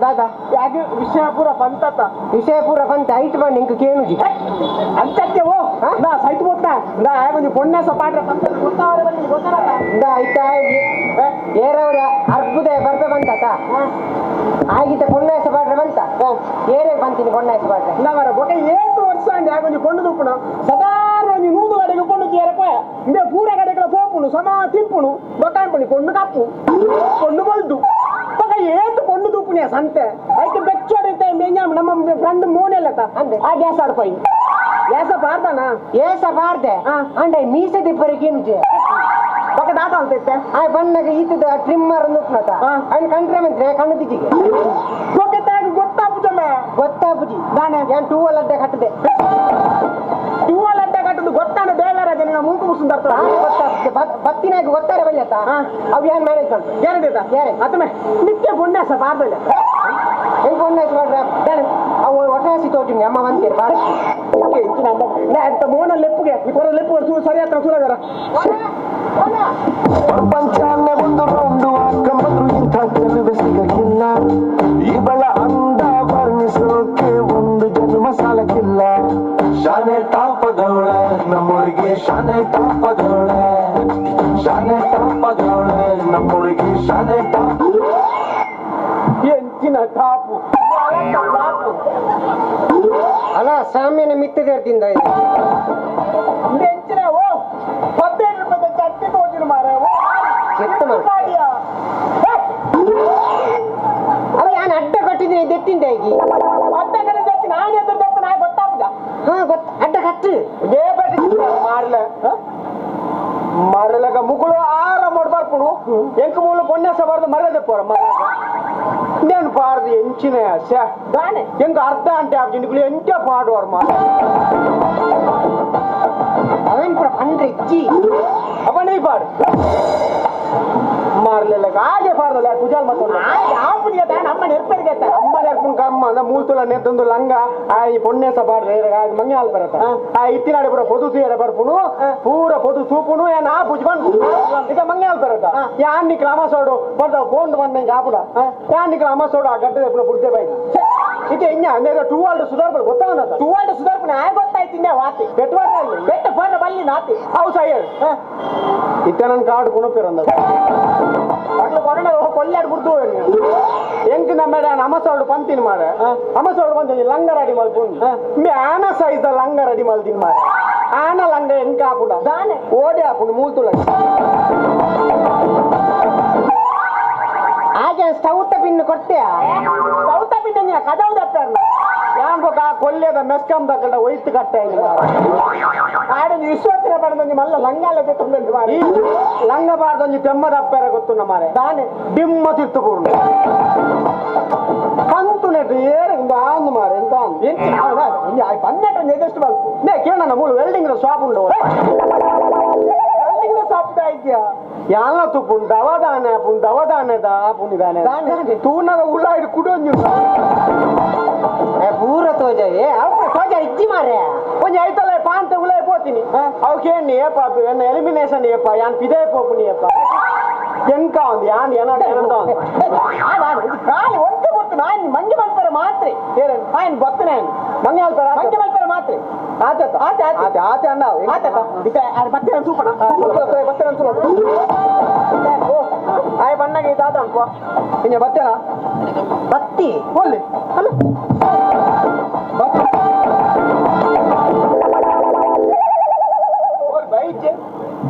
ದಾದಾ ಯಾಕೆ ವಿಷಯ ಪೂರ ಬಂತತ್ತ ವಿಷಯ ಪೂರ ಬಂತ ಐಟ್ ಬಂದು ಇಂಕ ಕೇನುಜಿ ಅಂತಕ್ಕೆ ಓ ನಾ ಸೈಟ್ ಬೋತ್ನ ನಾ ಒಂಜಿ ಪೊಣ್ಣೆ ಸಪಾಟ್ರ ಬಂತ ಗೊತ್ತಾವರೆ ಬನ್ನಿ ಗೊತ್ತಾರಲ್ಲ ಇಂದ ಐತ ಏರವ್ರ ಅರ್ಬುದ ಬರ್ಪೆ ಬಂತಾತ ಆಗಿದ್ದ ಪೊಣ್ಣಾಸ ಪಾಡ್ರೆ ಬಂತ ಏರೇ ಬಂತೀನಿ ಪೊಣ್ಣಾಸ ಪಾಡ್ರೆ ನವರ ಬೊಕ ಏತು ವರ್ಷ ಅಂಡೆ ಆಗೊಂಜಿ ಕೊಂಡು ತುಪ್ಪುಣ ಸದಾರ ಒಂಜಿ ನೂದು ಕಡೆಗೆ ಕೊಂಡು ಕೇರಪ್ಪ ಇಂದೆ ಪೂರ ಕಡೆಗಳ ಪೋಪುಣು ಸಮ ತಿಂಪುಣು ಬೊಕಾನ್ಪುಣಿ ಕೊಂಡು ಕಪ್ಪು ಕೊಂಡು ಬಲ್ದು ಬೊಕ ಏತು ಕೊಂಡು ತುಪ್ಪುಣಿಯ ಸಂತೆ ಐಕೆ ಬೆಚ್ಚೋಡಿತ್ತೆ ಮೇഞ്ഞ ನಮ್ಮ ಫ್ರೆಂಡ್ ಮೋನೆಲ್ಲತ ಅಂದೆ. ಆ ಗ್ಯಾಸ್ ಆಡ್ಪೈ ಗ್ಯಾಸ ಪಾರ್ದನ ಏಸ ಪಾಡ್ದೆ ಅಂಡ ಮೀಸೆ ದಿಪ್ಪರಿಗೆ ಕೇನುಜಿ ಬೊಕ ದಾತ ಅಂತ ಆ ಬಣ್ಣಗ ಈತದ ಟ್ರಿಮ್ಮರ್ ನುಪ್ನತ ಅಂಡ್ ಕಂಡ್ರೆ ಮಂತ್ರೆ ಕಣ್ಣು ತಿಜಿಗೆ ಬೊಕ ತಾಗ ಗೊತ್ತಾಪುಜಮೆ ಗೊತ್ತಾಪುಜಿ ದಾನೆ ಏನ್ ಟೂವಲ್ ಅಡ್ಡ ಕಟ್ಟದೆ ಟೂವಲ್ ಅಡ್ಡ ಕಟ್ಟದು ಗೊತ್ತಾನ ಬೇಗಾರ ಜನ ಮೂಕು ಮುಸುಂದರ್ತ ಗೊತ್ತಾಪುಜಿ ಬತ್ತಿನಾಗ ಗೊತ್ತಾರೆ ಬಲ್ಯತ ಅವು ಏನ್ ಮ್ಯಾನೇಜ್ ಮಾಡ್ತಾರೆ ಗ್ಯಾರಂಟಿ ಗ್ಯಾರಂಟಿ. ಅತ್ತಮೆ ನಿತ್ಯ ಪುಣ್ಯಾಸ ಪಾರ್ದಲ್ಲ ಹೆಂಗ್ ಪೊಣ್ಣಾಸ ಪಾಡ್ರೆ ದಾನೆ ಅವು ಒಟ್ಟಾಸಿ ತೋಜುನಿ ಅಮ್ಮ ಬಂತೀರಿ ಬಾಳ ಅಂತ ಮೋನ ಲೆಪ್ಪುಗೆ ಈ ಕೊರ ಲೆಪ್ಪು ಸರಿ ಹತ್ರ ಸೂರಗರ ಪ್ರಪಂಚನೇ ಒಂದು ರೌಂಡು ಹಾಕಂಬಂದ್ರು ಇಂಥ ಚೆಲುವೆ ಸಿಗಕ್ಕಿಲ್ಲ ಇವಳ ಅಂದ ವರ್ಣಿಸೋಕೆ ಒಂದು ಜನ್ಮ ಸಾಲಕ್ಕಿಲ್ಲ ಶಾನೆ ಟಾಪದವಳೆ ನಮ್ಮೂರಿಗೆ ಶಾನೆ ಟಾಪದವಳೆ ಶಾನೆ ಟಾಪದವಳೆ ನಮ್ಮೂರಿಗೆ ಶಾನೆ ಟಾಪ್ ಎಂಚಿನ ಟಾಪು ಅಲ್ಲ ಸಾಮ್ಯನ ಮಿತ್ತದೇರ್ತಿಂದ ಎಂಚಿನ ಓ 15 ರೂಪಾಯಿ ಚಟ್ನಿ ತೋಜಿನ ಮಾರ ಕೆಟ್ಟ ಮಾರ್ರೆ. ಅಲ್ಲ ನಾನು ಅಡ್ಡ ಕಟ್ಟಿದ್ದೀನಿ ದೆತ್ತಿಂದ ಈಗ ಅಡ್ಡ ಕಡೆ ದೆತ್ತಿ ನಾನು ಎದುರು ದೆತ್ತ ನಾ ಗೊತ್ತಾಪುಜ ಹಾ ಗೊತ್ತ ಅಡ್ಡ ಕಟ್ಟು ಮಾರ್ಲ ಮಾರಲಗ ಮುಗುಳು ಆರ ಮಾಡ್ಬಾರ್ಪುಣು ಎಂಕ ಮೂಲ ಪೊಣ್ಣೆ ಸಬಾರ್ದು ಮರ್ಯಾದೆ ಪೋರ నేను పాడదు ఎంచిన దానే ఎంక అర్థ అంటే ఇంటికి ఎంచ పాడువారు మా అవన్ ಪೂರ ಪಂಡ್ರೆ ಇಜ್ಜಿ ಅಪ್ಪ ನೀ ಪಾಡು ಮಾರ್ಲೆಲ್ಲ ಹಾಗೆ ಪಾಡಲ್ಲ ಕುಜಾಲ್ ಮತ್ತೊಂದು ಅಮ್ಮ ನೆರ್ಪರಿಗೆ ಅಮ್ಮ ನೆರ್ಪುನ್ ಕರ್ಮ ಅಂದ ಮೂಲ್ತುಲ ನೆತ್ತೊಂದು ಲಂಗ ಆ ಈ ಪೊಣ್ಣೆ ಸಬಾಡ್ರೆ ಮಂಗೆ ಹಾಲ್ ಬರತ್ತ ಆ ಇತ್ತಿನಾಡೆ ಪೂರ ಪೊದು ತೂಯರ ಬರ್ಪುನು ಪೂರ ಪೊದು ತೂಪುನು ಏನ್ ಆ ಪೂಜೆ ಬಂದು ಇದ ಮಂಗೆ ಹಾಲ್ ಬರತ್ತ ಯಾನ್ ನಿಕ್ಲ ಅಮಸೋಡು ಬಂದ ಫೋನ್ ಬಂದ ಹಿಂಗೆ ಆಪುಡ ಯಾನ್ ನಿಕ್ಲ ಅಮಸೋಡು ಆ ಗಡ್ಡೆ ಪೂರ ಬುಡ್ಡೆ ಬೈ ಇದು ಹೆಂಗ ಅಂದ್ರೆ ಟೂ ಆಲ್ಡ್ ಸುಧಾರ್ಪು ಗೊತ್ತಾಗಲ್ಲ ಟೂ ಆಲ್ಡ್ ಸುಧಾರ್ಪು ನಾ ಗೊತ್ತಾಯ್ತಿದ್ದೆ ವಾತಿ ಬೆಟ್ಟವಾರ ಬೆಟ್ಟ ಪರ್ರ ಬಲ್ಲಿ ನಾತಿ ಅವು ಸಯ್ಯರ್ ಇತ್ತ ನನ್ನ ಕಾಡು ಕುಣಪಿರಂದ ಅಟ್ಲ ಕೊರೋನಾ ಕೊಲ್ಲಾಡ್ ಬಿಡ್ತು ಎಂಕ್ ನಮ್ಮ ಅಮಸೋಡು ಪಂತಿನ ಮಾರ ಅಮಸೋಡು ಬಂದು ಲಂಗ ರೆಡಿ ಮಲ್ಪುಂದು ಮೇ ಆನ ಸೈಜ್ ಲಂಗ ರೆಡಿ ಮಲ್ತಿನ ಮಾರ ಆನ ಲಂಗ ಎಂಕ ಆಪುಡ ದಾನೆ ಓಡಿ ಆಪುಂಡು ಮೂಲ್ತುಲ ಆಗ ಸ್ಟೌತ ಪಿನ್ನು ಕೊಟ್ಟೆಯಾ ಸ್ಟೌತ ಪಿನ್ನು ಕದವು ದಪ್ಪಾರ ಯಾನ್ ಬೊಕ ಆ ಕೊಲ್ಯದ ಮೆಸ್ಕಂ ದಕ್ಕಡ ಒಯ್ತು ಕಟ್ಟ ಆಡ ವಿಶ್ವತ್ತಿನ ಪಡೆದೊಂಜಿ ಮಲ್ಲ ಲಂಗಾಲ ತೆತ್ತೊಂದು ಮಾರೆ ಲಂಗ ಬಾರ್ದೊಂಜಿ ತೆಮ್ಮ ದಪ್ಪಾರ ಗೊತ್ತು ಮಾರೆ ದಾನೆ ಡಿಮ್ಮ ತಿರ್ತು ಪೂರ್ಣ ಕಂತು ನೆಟ್ಟು ಏರು ಆಂದು ಮಾರೆ ಎಂತ ಪನ್ನೆಟ್ಟು ಎದೆಷ್ಟು ಬಲ್ಪು ನೇ ಕೇಳಣ್ಣ ಮೂಲು ವೆಲ್ಡಿಂಗ್ ಶಾಪ್ ಉಂಡು ವೆಲ್ಡಿಂಗ್ ಶಾಪ್ ಆಯ್ತಿಯಾ ಯಾಲ ತುಪ್ಪುಂಡು ದವದಾನೆ ಪುಂಡು ದವದಾನೆ ದಾ ಪುಂಡಿದಾನೆ ತೂನಗ ಉಳ್ಳಾಯ್ಡು ಕುಡೊಂಜು ಪೂರ ತೋಜಾವೆ ಅವು ತೋಜ ಇಜ್ಜಿ ಮಾರೆ ಒಂಜಿ ಐತಲ್ಲ ಪಾಂತೆ ಉಳ್ಳಾಯ್ ಪೋತೀನಿ ಅವು ಕೇಳಿ ಏಪ ಎನ್ನ ಎಲಿಮಿನೇಷನ್ ಏಪ ಯಾನ್ ಪಿದೇ ಪೋಪುನಿ ಏಪ ಎಂಕ ಒಂದು ಯಾನ್ ಏನಾಡ ಏನಂತ ಖಾಲಿ ಒಂತೆ ಗೊತ್ತು ನಾನು ಮಂಗೆ ಮಲ್ಪರ ಮಾತ್ರೆ ಏನೇನು ಆಯ್ನ್ ಗೊತ್ತನೇ ಮಂಗೆ ಮಲ್ಪರ ಮಂಗೆ ಮಲ್ಪರ ಮಾತ್ರೆ ಆತ ಆತೆ ಆತೆ ಆತೆ ಅಣ್ಣ ಆತ ಬತ್ತೆ ಸೂಪಣ ಬತ್ತೆ ಸೂಪಣ ಓ ಆಯ್ ಬಣ್ಣಗೆ ಇದಾದ ಅನ್ಕೋ ಇನ್ನು ಬತ್ತೇನಾ ಬತ್ತಿ ಒಳ್ಳೆ ಅಲ್ಲ ಬೈಜೆ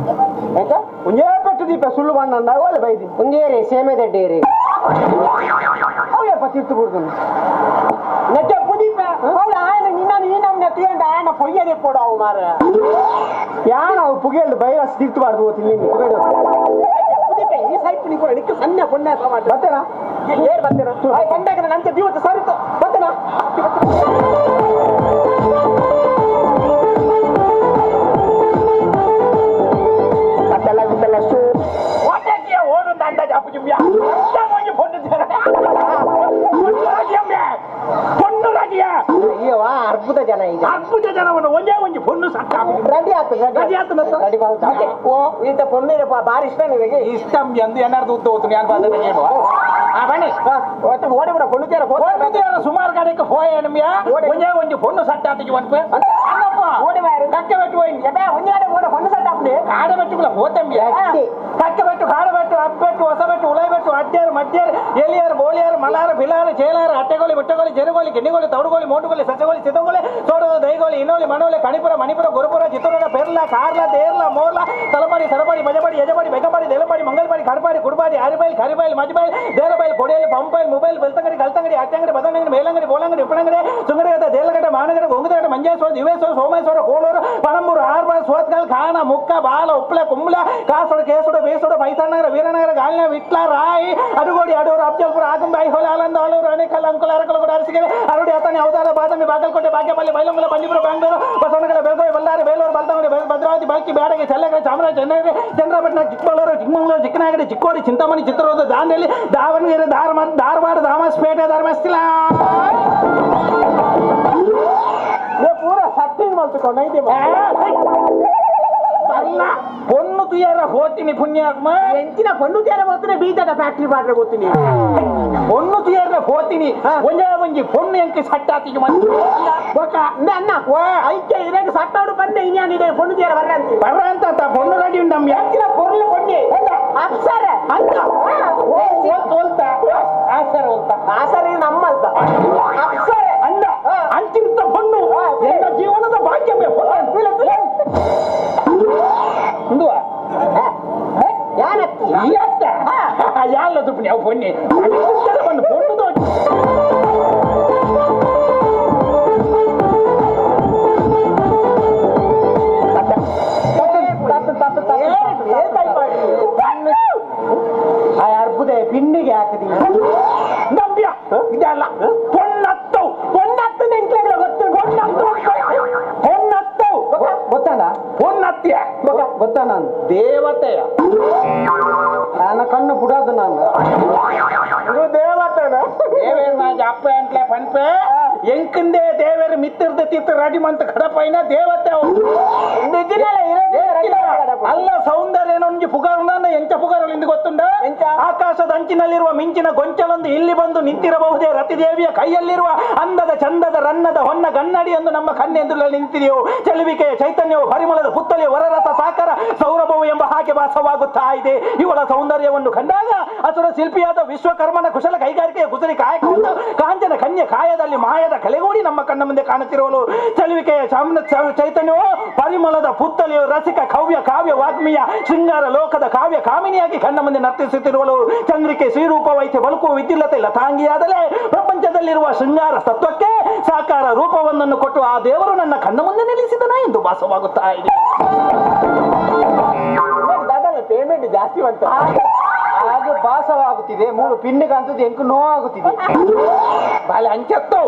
ಎಂತ ಒಂಜೇ ಪೆಟ್ಟು ದೀಪ ಸುಳ್ಳು ಬಣ್ಣ ಒಳ್ಳೆ ಬೈದಿ ಒಂಜೇರಿ ಸೇಮೆ ದಡ್ಡೇರಿ ಅವು ತಿರ್ತು ಬಿಡ್ದು ನೆಟ್ಟ ಪುದೀಪ ಅವಳು ಆಯನ ನಿನ್ನ ಈ ನಮ್ಮನೆ ತೀಂಡ ಆಯನ ಪೊಯ್ಯದೆ ಕೊಡು ಅವು ಮಾರ ಯಾನ ಅವು ಪುಗೆಲ್ದು ಬೈರಸ್ ತಿರ್ತಬಾರ್ದು ಓದ್ತೀನಿ ಪುದೀಪ ಈ ಸೈಪ್ ನೀ ಕೂಡ ನಿಕ್ಕ ಸಣ್ಣ ಪೊಣ್ಣ ಬರ್ತೇನಾ ಏರ್ ಬರ್ತೇನಾ ಆಯ್ ಬಂದಾಗ ನಂತೆ ದಿವಸ ಸರಿತು ಬರ್ತೇನಾ ಅಯ್ಯೋ ಅದ್ಭುತ ಜನ ಈಗ ಅದ್ಭುತ ಜನವನ್ನು ಒಂದೇ ಒಂಜಿ ಪೊಣ್ಣು ಸಟ್ಟ ರೆಡಿ ಆತು ರೆಡಿ ಆತು ರೆಡಿ ಓ ಇಂತ ಪೊಣ್ಣು ಬಾರಿ ಇಷ್ಟ ನಿಮಗೆ ಇಷ್ಟ ಎಂದು ಏನಾದ್ರು ಉದ್ದ ಹೋತು ನಾನು ಬಂದ ಏನು ಆ ಬನ್ನಿ ಓಡಿ ಬಿಡ ಪೊಣ್ಣು ತೇರ ಪೊಣ್ಣು ತೇರ ಸುಮಾರು ಕಡೆಗೆ ಹೋಯ ಒಂದೇ ಒಂಜಿ ಪೊಣ್ಣು ಸಟ್ಟ ಆತಿಗೆ ಒನ್ಪೆ ಅಲ್ಲಪ್ಪ ಓಡಿ ಬಾರು ಕಕ್ಕೆ ಬೆಟ್ಟು ಹೋಯ್ನಿ ಒಂಜಿ ಕಡೆ ಓಡ ಪೊಣ್ಣು ಸಟ್ಟ ಆಪ್ನೆ ಕಾಡ ಬೆಟ್ಟುಗಳ ಹೋತಂಬಿ ಕಕ್ಕೆ ಬೆಟ್ಟು ಕಾಡ ಬೆಟ್ಟು ಅಬ್ಬೆಟ್ಟು ಹೊಸಬೆಟ್ಟು ಉಳೈಬೆಟ್ಟು ಅಡ್ಡೇರು ಮಡ್ಡೇರು ಎಲಿಯಾರು ಬೋಳಿಯಾರು ಮಲಾರು ಬಿಲಾರು ಚೇಲಾರು ಅಟ್ಟೆಗೋಲಿ ಬಿಟ್ಟಗೋಲಿ ಜೆರುಗೋಲಿ ಗಿನ್ನಿಗೋಲಿ ತೌಡುಗೋಲಿ ಮೋಟುಗೋಲಿ ಸಸಗೋಲಿ ಸಿತಗೋಲಿ ಸೋಡೋದು ದೈಗೋಲಿ ಇನ್ನೋಲಿ ಮನೋಲಿ ಕಣಿಪುರ ಮಣಿಪುರ ಗುರುಪುರ ಚಿತ್ತೂರ ಪೆರ್ಲ ಕಾರ್ಲ ದೇರ್ಲ ಮೋರ್ಲ ತಲಪಾಡಿ ಸರಪಾಡಿ ಮಜಪಾಡಿ ಯಜಪಾಡಿ ಬೆಕ್ಕಪಾಡಿ ದೇಲಪಾಡಿ ಮಂಗಲ್ಪಾಡಿ ಕಡಪಾಡಿ ಕುಡಪಾಡಿ ಅರಿಬೈಲ್ ಕರಿಬೈಲ್ ಮಜಬೈಲ್ ದೇರಬೈಲ್ ಕೊಡಿಯಲ್ಲಿ ಪಂಪೈಲ್ ಮೊಬೈಲ್ ಬೆಲ್ತಂಗಡಿ ಕಲ್ತಂಗಡಿ ಅಟ್ಟಂಗಡಿ ಬದನಂಗಡಿ ಮೇಲಂಗಡಿ ಬೋಲಂಗಡಿ ಉಪ್ಪನಂಗಡಿ ಸುಂಗರಗದ ದೇಲಗಡ್ಡ ಮಾನಗಡ ಗೊಂಗದಗಡ ಮಂಜೇಶ್ವರ ದಿವೇಶ್ವರ ಸೋಮೇಶ್ವರ ಕೋಳೂರು ಪಣಂಬೂರು ಆರ್ಬಾರ್ ಸೋತ್ಕಲ್ ಖಾನ ಮುಕ್ಕ ಬಾಲ ಉಪ್ಪಳ ಕುಂಬ್ಳ ಕಾಸೋಡು ಕೇಸೋಡು ಬೇಸೋಡು ಮೈಸೂರು ವೀರನಗರ ಗಾಳಿನ ವಿಟ್ಲ ರಾಯಿ ಅಡುಗೋಡಿ ಅಡೂರು ಅಫ್ಜಲ್ಪುರ ಆಗುಂಬೆ ಐಹೊಳೆ ಆಲಂದ ಆಲೂರು ಅಣೇಕಲ್ ಅಂಕುಲ ಅರಕಲಗೂಡ ಅರಸಿಕೆರೆ ಅರುಡಿ ಅಥಣಿ ಔದಾಲ ಬಾದಾಮಿ ಬಾಗಲಕೋಟೆ ಬಾಗೇಪಲ್ಲಿ ಬೈಲಹೊಂಗಲ ಬಂಡೀಪುರ ಬೆಂಗಳೂರು ಬಸವನಗಡ ಬೆಳಗಾವಿ ಬಳ್ಳಾರಿ ಬೇಲೂರು ಬಲ್ತಂಗಡಿ ಭದ್ರಾವತಿ ಬಾಲ್ಕಿ ಬ್ಯಾಡಗಿ ಚಳ್ಳಕೆರೆ ಚಾಮರಾಜ ಚೆನ್ನಗಿರಿ ಚಂದ್ರಪಟ್ಟಣ ಚಿಕ್ಕಬಳ್ಳೂರು ಚಿಕ್ಕಮಗಳೂರು ಚಿಕ್ಕನಗರಿ ಚಿಕ್ಕೋಡಿ ಚಿಂತಾಮಣಿ ಚಿತ್ರದುರ್ಗ ದಾಂಡೇಲಿ ದಾವಣಗೆರೆ ಧಾರವಾಡ ದಾಮಸ್ಪೇಟೆ ಧರ್ಮಸ್ಥಳ ಪೂರ ಸಟ್ಟಿಂಗ್ ಮಲ್ತುಕೊಂಡೈತೆ ಅಲ್ಲ ಪೊಣ್ಣು ತುಯಾರ ಹೋತೀನಿ ಪುಣ್ಯಾತ್ಮ ಎಂಚಿನ ಪೊಣ್ಣು ತುಯಾರ ಹೋಗ್ತೀನಿ ಬೀಜದ ಫ್ಯಾಕ್ಟ್ರಿ ಮಾಡ್ರೆ ಹೋಗ್ತೀನಿ ಪೊಣ್ಣು ತುಯಾರ ಹೋತೀನಿ ಒಂದೇ ಒಂಜಿ ಪೊಣ್ಣು ಎಂಕ ಸಟ್ಟಾತಿಗೆ ಬೊಕ ಅನ್ನ ಐಕೆ ಇರಾಗ ಸಟ್ಟಾಡು ಬಂದೆ ಇನ್ಯಾನಿದೆ ಪೊಣ್ಣು ತುಯಾರ ಬರ್ರ ಅಂತ ಬರ್ರ ಅಂತ ಪೊಣ್ಣು ರೆಡಿ ಉಂಡಮ್ ಎಂಚಿನ ಪೊರ್ಲು ಪೊಣ್ಣೆ ಅಪ್ಸರ ಅಂತ ಹೋಲ್ತ ಆಸರ ಹೋಲ್ತ ಆಸರ ನಮ್ಮ ಅಲ್ತ ಅಪ್ಸರ ಅಂದ ಅಂತಿಂತ ಪೊಣ್ಣು ಎಲ್ಲ ಜೀವನದ ಭಾಗ್ಯವೇ ಯಾಲ್ಲ ತುಪ್ಪನಿ ಅವು ಪೊನ್ನಿ ಬಂದು ಪೊಣ್ಣು ತೋಚ ಅರ್ಬುದೆ ಪಿಂಡಿಗೆ ಹಾಕದಿ ನಂಬ್ಯ ಇದಲ್ಲ ಪೊಣ್ಣತ್ತವು ಪೊಣ್ಣತ್ತು ನೆಂಟ್ಲೆಗಳ ಗೊತ್ತು ಪೊಣ್ಣತ್ತು ಪೊಣ್ಣತ್ತವು ಗೊತ್ತಾನ ಪೊಣ್ಣತ್ಯ ಗೊತ್ತಾ ನಾನು ದೇವತೆಯ ನನ್ನ ಕಣ್ಣು ಬಿಡೋದು ನಾನು ಇದು ದೇವತೆನ ದೇವೇರ್ ನಾಜ ಅಪ್ಪ ಅಂಟ್ಲೆ ಪನ್ಪೆ ಎಂಕಂದೇ ದೇವೇರ್ ಮಿತ್ತಿರ್ದ ತಿತ್ತು ರೆಡಿ ಮಂತ್ ಕಡಪೈನ ದೇವತೆ ಅಲ್ಲ ಸೌಂದರ್ಯನೊಂಜಿ ಪುಗಾರುನ ಎಂಚ ಪುಗಾರು ಎಂದು ಗೊತ್ತುಂಡ ಆಕಾಶದ ಅಂಚಿನಲ್ಲಿರುವ ಮಿಂಚಿನ ಗೊಂಚಲೊಂದು ಇಲ್ಲಿ ಬಂದು ನಿಂತಿರಬಹುದೇ ರತಿದೇವಿಯ ಕೈಯಲ್ಲಿರುವ ಅಂದದ ಚಂದದ ರನ್ನದ ಹೊನ್ನ ಗನ್ನಡಿ ಎಂದು ನಮ್ಮ ಕಣ್ಣೆದುರಲ್ಲಿ ನಿಂತಿದೆಯೋ ಚೆಲುವಿಕೆಯ ಚೈತನ್ಯವು ಪರಿಮಳದ ಪುತ್ತಲಿಯ ವರರಥ ಸಾಕಾರ ಸೌರಭವು ಎಂಬ ಹಾಗೆ ಭಾಸವಾಗುತ್ತಾ ಇದೆ. ಇವಳ ಸೌಂದರ್ಯವನ್ನು ಕಂಡಾಗ ಅಸುರ ಶಿಲ್ಪಿಯಾದ ವಿಶ್ವಕರ್ಮನ ಕುಶಲ ಕೈಗಾರಿಕೆಯ ಕುಸರಿ ಕಾಯಕವನ್ನು ಕಾಂಚನ ಕನ್ಯೆ ಕಾಯದಲ್ಲಿ ಮಾಯದ ಕಲೆಗೂಡಿ ನಮ್ಮ ಕಣ್ಣ ಮುಂದೆ ಕಾಣುತ್ತಿರುವಳು. ಚೆಲುವಿಕೆಯ ಚೈತನ್ಯವು ಪರಿಮಳದ ಪುತ್ತಲಿಯು ರಸಿಕ ಕವ್ಯ ಕಾವ್ಯ ವಾಗ್ಮೀಯ ಶೃಂಗಾರ ಲೋಕದ ಕಾವ್ಯ ಕಾಮಿನಿಯಾಗಿ ಕಣ್ಣ ಮುಂದೆ ನರ್ತಿಸುತ್ತಿರುವಳು. ಚಂದ್ರಿಕೆ ಶ್ರೀರೂಪವೈತೆ ಬಳುಕುವ ವಿದ್ಯುಲ್ಲತೆ ಲತಾಂಗಿಯಾದಲೇ ಪ್ರಪಂಚದಲ್ಲಿರುವ ಶೃಂಗಾರ ತತ್ವಕ್ಕೆ ಸಾಕಾರ ರೂಪವೊಂದನ್ನು ಕೊಟ್ಟು ಆ ದೇವರು ನನ್ನ ಕಣ್ಣ ಮುಂದೆ ನಿಲ್ಲಿಸಿದನ ಎಂದು ಭಾಸವಾಗುತ್ತಾ ಇದೆ. ಪೇಮೆಂಟ್ ಜಾಸ್ತಿ ಬಂತು ಹಾಗೆ ಭಾಸವಾಗುತ್ತಿದೆ. ಮೂರು ಪಿನ್ನಿಗಂತದ್ದು ಎಂಕು ನೋವಾಗುತ್ತಿದೆ. ಬಾಲೆ ಅಂಚತ್ತು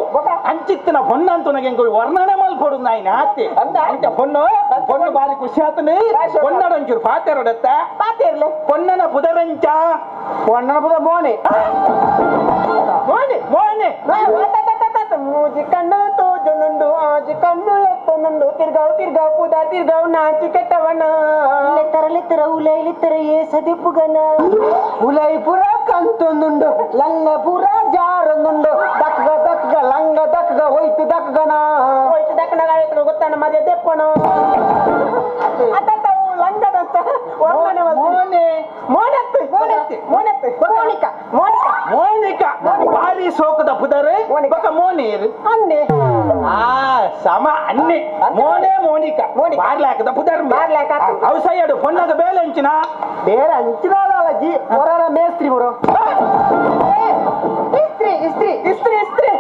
ಅಂಚಿತ್ತಿನ ಹೊನ್ನಂತು ನನಗೆ ವರ್ಣನೆ ಮಲ್ಕೊಡು ನಾಯಿನ ಆತಿ ಅಂಚ ಹೊನ್ನು ಹೊನ್ನು ಬಾರಿ ಖುಷಿ ಆತನಿ. ಹೊನ್ನಡಂಚೂರು ಪಾತೆರೊಡತ್ತ ಪಾತೆರ್ಲೆ ಪೊನ್ನನ ಪುದರಂಚ ಪೊನ್ನನ ಪುದ ಮೋನೆ ಮೋನೆ ಮೋನೆ ಮೂಜಿ ಕಣ್ಣು ತೋಜುನುಂಡು ಆಜಿ ಕಣ್ಣು ಎತ್ತನುಂಡು ತಿರ್ಗಾವ್ ತಿರ್ಗಾವ್ ಪುದ ತಿರ್ಗಾವ್ ನಾಚಿ ಕೆಟ್ಟವನ ತರಲಿತ್ತರ ಉಲೈಲಿತ್ತರ ಏ ಸದಿಪ್ಪುಗನ ಉಲೈ ಪುರ ಕಂತೊಂದುಂಡು ಲಂಗ ಪುರ ಜಾರೊಂದುಂಡು ದಕ್ಗ ದಕ್ಗ ಲಂಗ ದಕ್ಗ ಹೋಯ್ತು ದಕ್ಗನ ಹೋಯ್ತು ದಕ್ಕನ ಗೊತ್ತಾನ ಮದುವೆ ದೆಪ್ಪಣ ಅತ್ತವು ಲಂಗದಂತ ಮೋನೆ ಮೋನೆತ್ತು ಮೋನೆತ್ತು ಮೋನೆತ್ತು ಮೋನಿಕಾ ಮೋನಿಕಾ ಮೋನಿಕಾ ಬಾರಿ ಸೋಕದ ಪುದರೆ ಬಕ ಮೋನೇರು ಅನ್ನೆ ಆ ಸಮ ಅನ್ನೆ ಮೋನೆ ಮೋನಿಕಾ ಬಾರ್ಲಾಕದ ಪುದರ್ ಬಾರ್ಲಾಕ ಔಸಯ್ಯಡು ಪೊನ್ನಗ ಬೇಲೆ ಅಂಚಿನ ಬೇರೆ ಅಂಚಿನ ಅಜ್ಜಿ ಹೊರರ ಮೇಸ್ತ್ರಿ ಬರೋ ಇಸ್ತ್ರಿ ಇಸ್ತ್ರಿ ಇಸ್ತ್ರಿ ಇಸ್ತ್ರಿ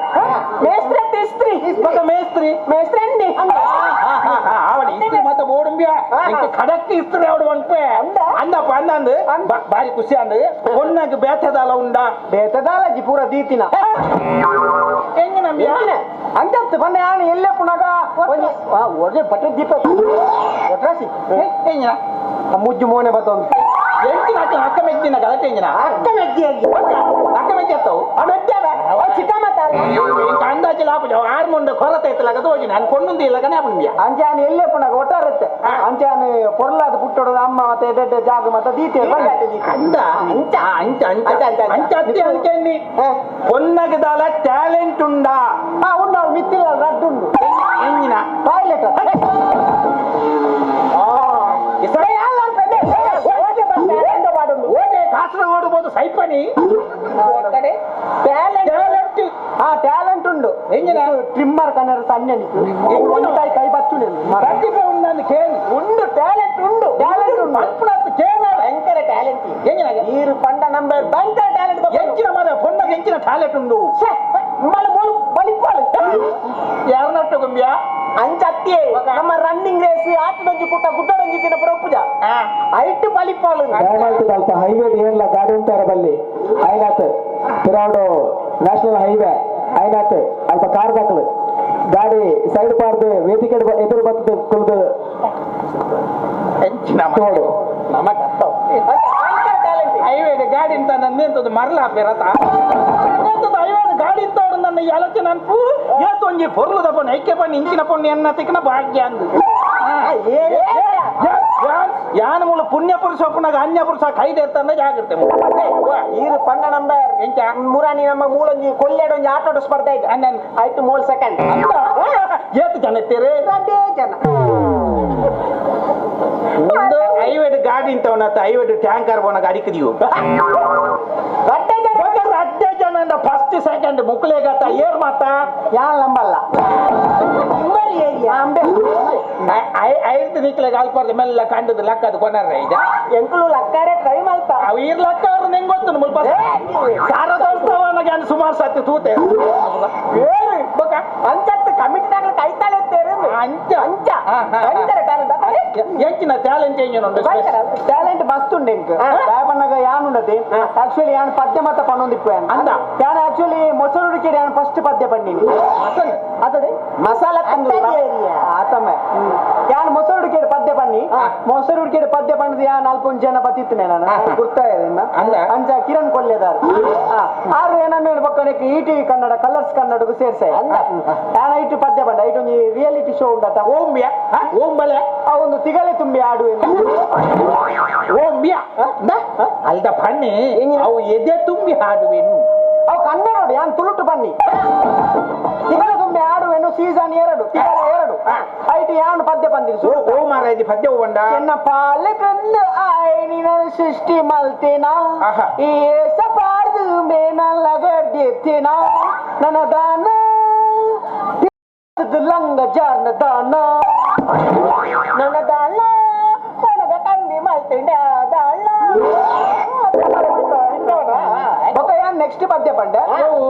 ಮೇಸ್ತ್ರಿ ಅತ್ತ ಇಸ್ತ್ರಿ ಬಕ ಮೇಸ್ತ್ರಿ ಮೇಸ್ತ್ರಿ ಅನ್ನೆ ಅವಳು ಇಸ್ತ್ರಿ ಮತ್ತೆ ಓಡುಂಬ್ಯಾ ಖಡಕ್ ಇಸ್ತ್ರಿ ಅವಳು ಒನ್ಪೆ ಅಂದಪ್ಪ ಅಂದಂದು ಬಾರಿ ಖುಷಿ ಅಂದು ಪೊನ್ನಗ ಬೇತದಾಲ ಉಂಡ ಬೇತದಾಲ ಅಜ್ಜಿ ಪೂರ ದೀತಿನ ಹೆಂಗ ನಮ್ಗೆ ಅಂಚತ್ತು ಬಂದೆ ನಾನು ಎಲ್ಲೇ ಪುನಗ ಒಳ್ಳೆ ಬಟ್ಟೆ ದೀಪ ಒಟ್ರಾಸಿ ಹೆಂಗ ಮುಜ್ಜು ಮೋನೆ ಬತ್ತೊಂದು ಎಂಟಿನ ಅಕ್ಕ ಅಕ್ಕ ಮೆಜ್ಜಿನ ಗಲಟೆ ಎಂಜಿನ ಅಕ್ಕ ಮೆಜ್ಜಿ ಅಕ್ಕ ಮೆಚ್ಚತ್ತವು ಅಂದಾಜು ಲಾಭ ಆರ್ಮುಂಡ ಕೊರತೆ ಇತ್ತಲಾಗ ತೋಜಿನ ನಾನು ಪೊಣ್ಣುಂದು ಇಲ್ಲಗನೆ ಅಪ್ಪನಿಗೆ ಅಂಚಾನ ಎಲ್ಲೇ ಪುಣಗ ಒಟ್ಟಾರತ್ತೆ ಅಂಚಾನ ಪೊರ್ಲಾದ ಪುಟ್ಟೊಡದ ಅಮ್ಮ ಮತ್ತೆ ಎಡ್ಡೆ ಜಾಗ ಮತ್ತೆ ದೀತೆ ಅಂದ ಅಂಚ ಅಂಚ ಅಂಚ ಅಂಚ ಅತ್ತಿ ಅಂಚೆನ್ನಿ ಪೊನ್ನಗದಾಲ ಟ್ಯಾಲೆಂಟ್ ಉಂಡಾ ಉಂಡು ಅವಳು ಮಿತ್ತಿಲ್ಲ ರಡ್ಡುಂಡು ಎಂಜಿನ ಟಾಯ್ಲೆಟ್ ಓಟೆ ಕಾಸರಗೋಡು ಬೋದು ಸೈಪನಿ ಟ್ಯಾಲೆಂಟ್ ಆ ಟ್ಯಾಲೆಂಟ್ ಉಂಡು ಎಂಜಿನ ಟ್ರಿಮ್ಮರ್ ಕನ್ನಡ ಸಣ್ಣ ಒಂದು ಕೈ ಕೈ ಬಚ್ಚು ಪ್ರತಿಭೆ ಉಂಡಂದು ಕೇಳಿ ಉಂಡು ಟ್ಯಾಲೆಂಟ್ ಉಂಡು ಟ್ಯಾಲೆಂಟ್ ಉಂಡು ಅಲ್ಪನಾತ್ ಕೇಳ ಭಯಂಕರ ಟ್ಯಾಲೆಂಟ್ ಎಂಜಿನ ನೀರು ಪಂಡ ನಂಬರ್ ಭಯಂಕರ ಟ್ಯಾಲೆಂಟ್ ಎಂಚಿನ ಮಾರ ಪೊನ್ನಗ ಎಂಚಿನ ಟ್ಯಾಲೆಂಟ್ ಉಂಡು ಮಲ ಮೂಲು ಬಲಿಪಾಳು ಯಾರನ್ನಟ್ಟು ಗುಂಬಿಯಾ ಅಂಚತ್ತಿ ನಮ್ಮ ರನ್ನಿಂಗ್ ರೇಸ್ ಆಟದೊಂಜಿ ಕುಟ್ಟ ಗುಡ್ಡೊಂಜಿ ತಿನ್ನ ಪುರಪುಜ ಐಟು ಬಲಿಪಾಳು ಅಲ್ಪ ಹೈವೇ ಏರ್ಲ ಗಾಡಿ ಉಂಟಾರ ಬಲ್ಲಿ ಐನಾತ್ ತಿರಾವಡು ನ್ಯಾಷನಲ್ ಹೈವೇ ಐನಾತ್ ಅಲ್ಪ ಕಾರ್ ದಾಖಲು ಗಾಡಿ ಸೈಡ್ ಪಾರ್ದು ವೇದಿಕೆ ಎದುರು ಬರ್ತದೆ ಕುಳಿದು ತೋಡು ಹೈವೇ ಗಾಡಿ ಅಂತ ನನ್ನ ಮರಲ ಹಾಪಿರತ್ತ ಹೈವೇ ಗಾಡಿ ಇತ್ತ ನನ್ನ ಆಲೋಚನೆ ಅನ್ಪು ಏತೊಂಜಿ ಪೊರ್ಲುದ ಪೊಣ್ಣು ಐಕ್ಯ ಪಣ್ಣು ಇಂಚಿನ ಪೊಣ್ಣು ಎನ್ನ ತಿಕ್ಕನ ಭಾಗ್ಯ ಅಂದು ಯಾನ ಮೂಲ ಪುಣ್ಯ ಪುರುಷ ಪುನಗ ಅನ್ಯ ಪುರುಷ ಕೈದೇರ್ತಾನೆ ಜಾಗ್ರತೆ ಈರು ಪಂಡ ನಂಬರ್ ಎಂಚ ಮುರಾನಿ ನಮ್ಮ ಮೂಲೊಂಜಿ ಕೊಲ್ಲೆಡೊಂಜಿ ಆಟೋಟ ಸ್ಪರ್ಧೆ ಆಯ್ತು ಆಯ್ತು ಮೂಲ್ ಸೆಕೆಂಡ್ ಏತು ಜನ ಇತ್ತೀರಿ ರಡ್ಡೇ ಜನ ಒಂದು ಐವೇಡು ಗಾಡಿ ಇಂತವನತ್ತ ಐವೇಡು ಟ್ಯಾಂಕರ್ ಬೋನಾಗ ಅಡಿಕದಿಯು ರಡ್ಡೇ ಜನ ರಡ್ಡೇ ಜನ ಫಸ್ಟ್ ಸೆಕೆಂಡ್ ಮುಕ್ಕಲೇಗತ್ತ ಏರ್ ಮಾತ ಯಾನ್ ನಂಬಲ್ಲ ಏರಿಯಾ ಐದು ದಿಕ್ಕಲೆಗೆ ಅಲ್ಪರ್ದು ಮೆಲ್ಲ ಕಂಡದು ಲಕ್ಕದು ಕೊನಾರ ಈಗ ಎಂಕುಲು ಲಕ್ಕಾರೆ ಟ್ರೈ ಮಲ್ಪ ಅವು ಇರ್ ಲಕ್ಕ ಅವ್ರು ನಿಂಗೆ ಗೊತ್ತು ಮುಲ್ಪ ಸಾರದೋತ್ಸವನಾಗ ಸುಮಾರು ಸತಿ ತೂತೆ ಏನು ಅಂಚತ್ತು ಕಮಿಟಿ ದಾಖಲೆ ಕೈತಾಳೆ ಅಂಚ ಅಂಚ ಭಯಂಕರ ಟ್ಯಾಲೆಂಟ್ ಎಂಚಿನ ಟ್ಯಾಲೆಂಟ್ ಎಂಜಿನ ಟ್ಯಾಲೆಂಟ್ ಮಸ್ತ್ ಉಂಡು ಎಂಕ್ ಪನ್ನಗ ಯಾನ್ ಉಂಡತಿ ಆಕ್ಚುಲಿ ಯಾನ್ ಪದ್ಯ ಮತ್ತ ಪನ್ನೊಂದಿಪ್ಪು ಅಂದ ಯಾನ್ ಆಕ್ಚುಲಿ ಮೊಸರು ಹುಡುಕಿ ಯಾನ್ ಫಸ್ಟ್ ಪದ್ಯ ಪಣ್ಣೀನಿ ಅತದೆ ಮಸಾಲ ಆತಮ್ಮ ಯಾನ್ ಮೊಸರು ಹುಡುಕಿ ಪದ್ಯ ಪಣ್ಣಿ ಮೊಸರು ಹುಡುಕಿ ಪದ್ಯ ಪಣ್ಣದು ಯಾನ್ ಅಲ್ಪ ಜನ ಬತ್ತಿತ್ತನೆ ನಾನು ಗುರ್ತಾ ಇದೆ ಅಂಚ ಕಿರಣ್ ಕೊಲ್ಲೆದಾರ್ ಆರು ಏನನ್ನು ಪಕ್ಕನಕ್ಕೆ ಇಟಿ ಕನ್ನಡ ಕಲರ್ಸ್ ಕನ್ನಡಕ್ಕೂ ಸೇರ್ಸಾಯ ಯಾನ್ ಐಟು ಪದ್ಯ ಪಂಡ ಐಟು ಒಂಜಿ ರಿಯಾಲಿಟಿ ಶೋ ಉಂಡತ ಓಂಬ್ಯಾ ಓಂ ಬಲೆ ಆ ಒಂದು ತಿಗಲೆ ತುಂಬಿ ಆಡು ಓಂಬ್ಯಾ ಅಲ್ದ ಪಣ್ಣಿ ಅವು ಎದೆ ತುಂಬಿ ಹಾಡುವೆನು ಅವು ಕನ್ನಡ ನೋಡಿ ಯಾನ್ ತುಳುಟು ಬನ್ನಿ ತಿಗಲೆ ತುಂಬಿ ಹಾಡುವೆನು ಸೀಸನ್ 2 ತಿಗಲೆ 2 ಐಟು ಯಾನ್ ಪದ್ಯ ಬಂದಿರಿ ಓ ಮಾರಾಯ್ದಿ ಪದ್ಯ ಬಂಡ ಎನ್ನ ಪಾಲಕಂದು ಆಯ್ನಿನ ಸೃಷ್ಟಿ ಮಲ್ತೇನಾ ಈ ಏಸಪಾರ್ದು ಮೇನಲ್ಲಗರ್ದಿತ್ತೇನಾ ನನ್ನ ದಾನ ಲಂಗ ಜಾರ್ನ ದಾನ ನನ್ನ ದಾಳ ಕೊನಗ ಕಮ್ಮಿ ಮಲ್ತಿಂಡ ದಾಳ ನೆಕ್ಸ್ಟ್ ಪದ್ಯ ಪಂಡ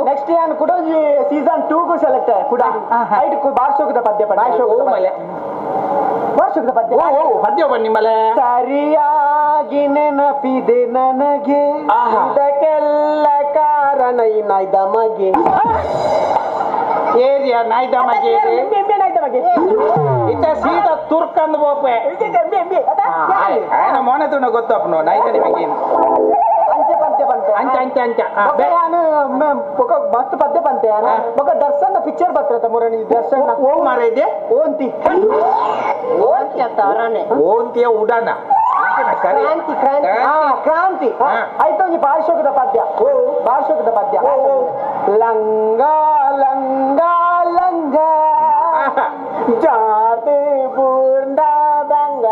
ನೆಕ್ಸ್ಟ್ ಯಾನ್ ಕೂಡ ಸೀಸನ್ 2 ಗೂ ಸೆಲೆಕ್ಟ್ ಕೂಡ ಐಟ್ ಬಾರ್ಸೋಗದ ಪದ್ಯ ಪಂಡ ಬಾರ್ಸೋಗದ ಪದ್ಯ ಪದ್ಯ ಬನ್ನಿ ಮಲೆ ಸರಿಯಾಗಿ ನೆನಪಿದೆ ನನಗೆ ಇದಕ್ಕೆಲ್ಲ ಕಾರಣ ಈ ನಾಯ್ದ ಮಗೆ ಏರಿಯಾ ನಾಯ್ದ ಮಗೆ ಇತ್ತ ಸೀದಾ ತುರ್ಕಂದು ಬೋಪೆ ಮೊನೆ ತುಣ ಗೊತ್ತಪ್ಪನು ನಾಯ್ದ ನಿಮಗೆ ಅಂಚೆ ಪಂತೆ ಪಂತೆ ಅಂಚ ಅಂಚ ಅಂಚ ಯಾನು ಮಸ್ತ್ ಪದ್ಯ ಪಂತೆ ಯಾನು ಬೊಕ ದರ್ಶನ ಪಿಕ್ಚರ್ ಬರ್ತದ ಮುರಣಿ ದರ್ಶನ ಓ ಮಾರ ಇದೆ ಓಂತಿ ಓಂತಿ ಅಂತ ಅವರನ್ನೇ ಓಂತಿಯ ಉಡಾನ ಕ್ರಾಂತಿ ಕ್ರಾಂತಿ ಕ್ರಾಂತಿ ಆಯ್ತು ಒಂಜಿ ಪಾರ್ಶ್ವಕದ ಪದ್ಯ ಪಾರ್ಶ್ವಕದ ಪದ್ಯ ಲಂಗ ಲಂಗ ಲಂಗ ಜಾತಿ ಪೂರ್ಣ ಬಂಗ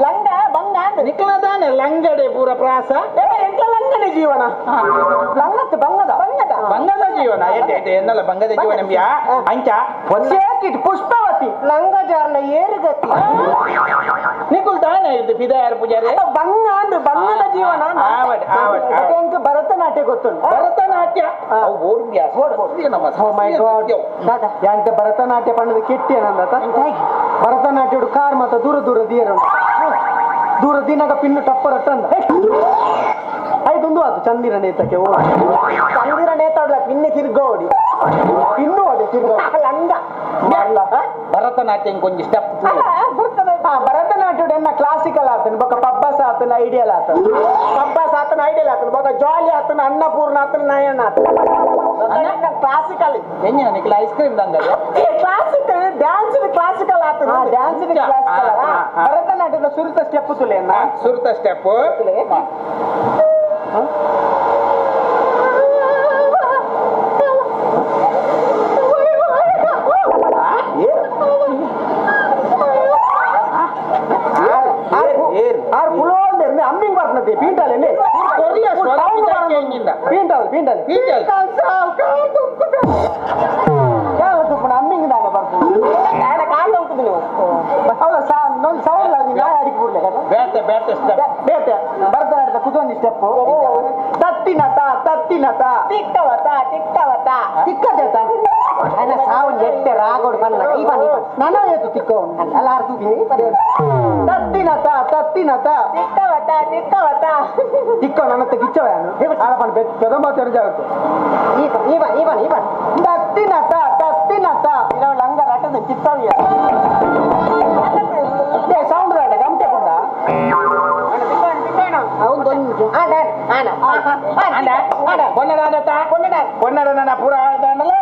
ಲಂಗ ಬಂಗ ನಿಕ್ಲದಾನೆ ಲಂಗಡೆ ಪೂರ ಪ್ರಾಸ ಎಂತ ಲಂಗನೆ ಜೀವನ ಲಂಗತ್ ಬಂಗದ ಬಂಗದ ಬಂಗದ ಜೀವನ ಎನ್ನಲ್ಲ ಬಂಗದ ಜೀವನ ಅಂಚ ಪುಷ್ಪಾವತಿ ಲಂಗ ಜಾರ್ನ ಏರುಗತಿ ನಿಕುಲ್ ತಾನೆ ಇದು ಪಿದಾಯರ್ ಪೂಜಾರಿ ಬಂಗ ಅಂದ್ರೆ ಬಂಗದ ಜೀವನ ಭರತನಾಟ್ಯ ಗೊತ್ತುಂಟು ಭರತನಾಟ್ಯ ಯಾಂತ ಭರತನಾಟ್ಯ ಪಣ್ಣದ ಕೆಟ್ಟಿ ಏನಂದ ಭರತನಾಟ್ಯ ಕಾರ್ ಮತ್ತ ದೂರ ದೂರ ದಿಯರ ದೂರ ದಿನಾಗ ಪಿನ್ನು ಟಪ್ಪರ್ ಅಟ್ಟಂದ ಆಯ್ತೊಂದು ಅದು ಚಂದಿರ ನೇತಕ್ಕೆ ಓ ಚಂದಿರ ನೇತಾಡ್ಲ ಪಿನ್ನೆ ತಿರ್ಗೋಡಿ ಇನ್ನೂ ಅದೇ ತಿರ್ಗೋ ಲಂಗ ಭರತನಾಟ್ಯ ಕೊಂಚ ಸ್ಟೆಪ್ ಭರತನಾಟ್ಯ ಎನ್ನ ಕ್ಲಾಸಿಕಲ್ ಆತನ ಬೊಕ್ಕ ಪಬ್ಬಸ ಆತನ Ideal ಆತ ಪಬ್ಬಾಸ್ ಆತನ ಐಡಿಯಲ್ ಆತನ ಬೊಕ ಜಾಲಿ ಆತನ ಅನ್ನಪೂರ್ಣ ಆತನ ನಯನ ಆತನ ಕ್ಲಾಸಿಕಲ್ ಎಂಜಿನ ನಿಖಿಲ ಐಸ್ ಕ್ರೀಮ್ ದಂಗ classical dance classical ಆತನ ಡ್ಯಾನ್ಸ್ ಕ್ಲಾಸಿಕಲ್ ಭರತನಾಟ್ಯದ ಸುರುತ ಸ್ಟೆಪ್ ತುಲೆ ಸುರುತ ಸ್ಟೆಪ್ ಅಮ್ಮಿಂಗ್ ಬರ್ತದೆ ಪೀಂಟಾಲೆ ಪೀಂಟಾಲ್ ಪೀಂಟಾಲ್ ಅಮ್ಮಿಂಗ್ ದಾನ ಬರ್ತದೆ ಕಾಲು ಹೋಗ್ತದೆ ನೀವು ಹೌದಾ ಸೌಂಡ್ ನಾಯಿ ಅಡಿಗೆ ಬಿಡ್ಲೆ ಬೇತೆ ಬೇತೆ ಸ್ಟೆಪ್ ಬೇತೆ ಭರತನಾಟ್ಯದ ಕುದೊಂದು ಸ್ಟೆಪ್ ತತ್ತಿನತ ತತ್ತಿನತ ತಿಕ್ಕವತ ತಿಕ್ಕವತ ತಿಕ್ಕದೇತ ಅಲ್ಲ ಸಾವು ಎಟ್ಟೆ ರಾಗೋಡು ಬನ್ನ ಈ ಬನ್ನಿ ನಾನು ಏತು ತಿಕ್ಕವನು ಅಲ್ಲ ಅರ್ಧ ತತ್ತಿನತ ತತ್ತಿನತ ತಿಕ್ಕವತ ತಿಕ್ಕವತ ತಿಕ್ಕ ನನ್ನ ಕಿಚ್ಚವ ಆಳಪನ ಪೆದಂಬ ತೆರಜಾಗುತ್ತೆ ಈ ಬನ್ ಈ ಬನ್ ಈ ಬನ್ ತತ್ತಿನತ ತತ್ತಿನತ ಇಲ್ಲ ಲಂಗ ರಟದ ಚಿತ್ತವಿಯ ಸೌಂಡ್ ಬೇಡ ಗಮಟೆ ಕೊಂಡ ಪೊನ್ನಡ ಪೂರ ಆಳ್ದಾಂಡಲ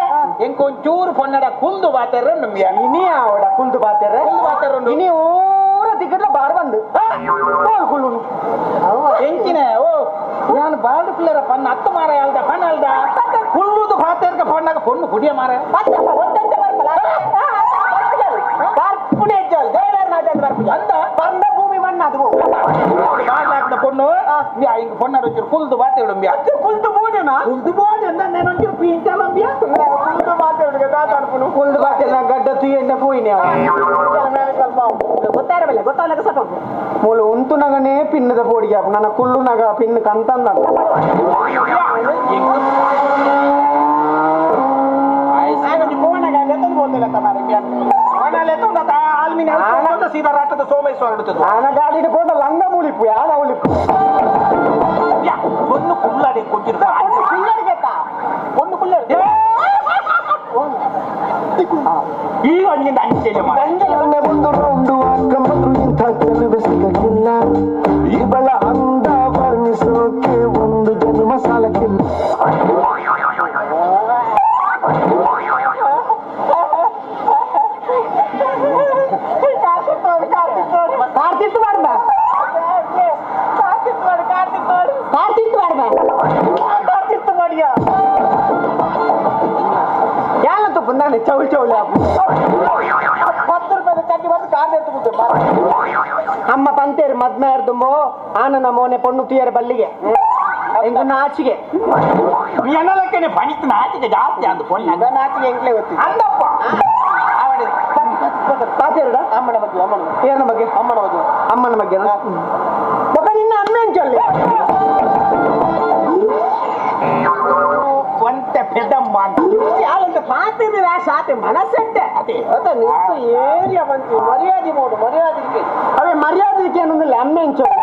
ಎಂಕೊಂಚೂರು ಪೊನ್ನಡ ಕುಲ್ದು ಬಾತೆರ ನಮ್ಗೆ ಇನಿ ಆವಡ ಕುಲ್ದು ಬಾತೆರ ಕುಲ್ದು ಬಾತೆರ ಇನಿ ಊರ ತಿಕ್ಕಟ್ಲ ಬಾರ್ ಬಂದು ಕುಳ್ಳುನು ಎಂಕಿನ ಓ ನಾನು ಬಾಲ್ಡು ಪಿಲ್ಲರ ಪನ್ನ ಹತ್ತು ಮಾರ ಅಲ್ದ ಪನ್ನ ಅಲ್ದ ಕುಳ್ಳುದು ಬಾತೆರ್ಕ ಪಣ್ಣಾಗ ಪೊಣ್ಣು ಕುಡಿಯ ಮಾರ ಅಂದ ಪಂದ ಭೂಮಿ ಮಣ್ಣು ಅದು ಬಾಡ್ಲಾಕ್ದ ಪೊಣ್ಣು ಇಂಕ ಪೊನ್ನಡ ಒಂಚೂರು ಕುಲ್ದು ಬಾತೆಡು ಕುಲ್ದು ಬೋಡೆನಾ ಕುಲ್ದು ಬೋಡೆ ಅಂದ నేను ಒಂಚೂರು ಪೀಂಚಾಲಂಬಿಯ ಕುಲ್ದು ಬಾತೆಡು ದಾತಾಡ್ಪುನು ಕುಲ್ದು ಬಾತೆಲ್ಲ ಗಡ್ಡ ತುಯ್ಯಂಡ ಪೋಯಿನೆ ಗೊತ್ತಾರಬಲ್ಲ ಗೊತ್ತಾಗಲ್ಲ ಸಪ ಮೂಲು ಉಂತುನಗನೇ ಪಿನ್ನದ ಪೋಡಿಗೆ ನನ್ನ ಕುಳ್ಳುನಗ ಪಿನ್ ಕಂತಂದ ಆನ ಗಾಡಿನ ಕೊಂಡ ಲಂಗ ಮೂಲಿಪ್ಪು ಯಾನ ಉಳಿಪ್ಪು பொண்ணு குள்ளாடி கொஞ்சம் ಕುಳ್ಳಡಿ ಬೇಕಾ பொண்ணு ಕುಳ್ಳಡಿ ಈ ಒಂದಿಂದ ಅಂಚೆ ಒಂದು ರೌಂಡು ಅಕ್ಕಮದ್ರು ಇಂಥ ಚೆಲುವೆ ಸಿಗಕ್ಕಿಲ್ಲ ಇವಳ ಅಂದ ವರ್ಣಿಸೋಕೆ ಒಂದು ಜನ್ಮ ಸಾಲಕ್ಕಿಲ್ಲ ಕಾರ್ತಿತ್ತು ಮಾಡ್ಬ ಕಾರ್ತಿತ್ತು ಮಾಡು ಕಾರ್ತಿತ್ತು ಮಾಡು ಕಾರ್ತಿತ್ತು ಮಾಡ್ಬ ಕಾರ್ತಿತ್ತು ಮಾಡಿಯ ಯಾಲ ತುಪ್ಪ ನಾನು ಚೌಳಿ ಚೌಳಿ 10 ರೂಪಾಯಿ ಚಟ್ನಿ ಬಂದು ಕಾರ್ ಎತ್ತು ಕೂತು ಅಮ್ಮ ಪಂತೇರು ಮದ್ಮೆ ಅರ್ದುಂಬೋ ಆನನ ಮೋನೆ ಪೊಣ್ಣು ತುಯರ ಬಲ್ಲಿಗೆ ಎಂಗು ನಾಚಿಗೆ ನೀ ಅನ್ನಲಕ್ಕೇನೆ ಪಣಿತು ನಾಚಿಗೆ ಜಾಸ್ತಿ ಅಂದು ಪೊಣ್ಣು ನಾಚಿಗೆ ಎಂಕ್ಲೆ ಗೊತ್ತಿ ಅಂದಪ್ಪ ಪಾತೇರುಡ ಅಮ್ಮನ ಬಗ್ಗೆ ಅಮ್ಮನ ಬಗ್ಗೆ ಏನ ಬಗ್ಗೆ ಅಮ್ಮನ ಬಗ್ಗೆ ಅಮ್ಮನ ಬಗ್ಗೆ ಬೊಕ ನಿನ್ನ ಅಮ್ಮ ಎಂಚಲ್ಲಿ ಒಂತೆ ಪೆದಮ್ಮ ಅಂತ ಯಾರಂತ ಪಾತಿರ್ಲಿಲ್ಲ ಸಾತೆ ಮನಸ್ಸೆಟ್ಟೆ ಅದೇ ಅದ ನಿಂತು ಏರಿಯಾ ಬಂತು ಮರ್ಯಾದೆ ಮೋಡು ಮರ್ಯಾದೆ ಅವೇ ಮರ್ಯಾದೆ ಏನೊಂದಿಲ್ಲ ಅಮ್ಮ ಎಂಚಲ್ಲಿ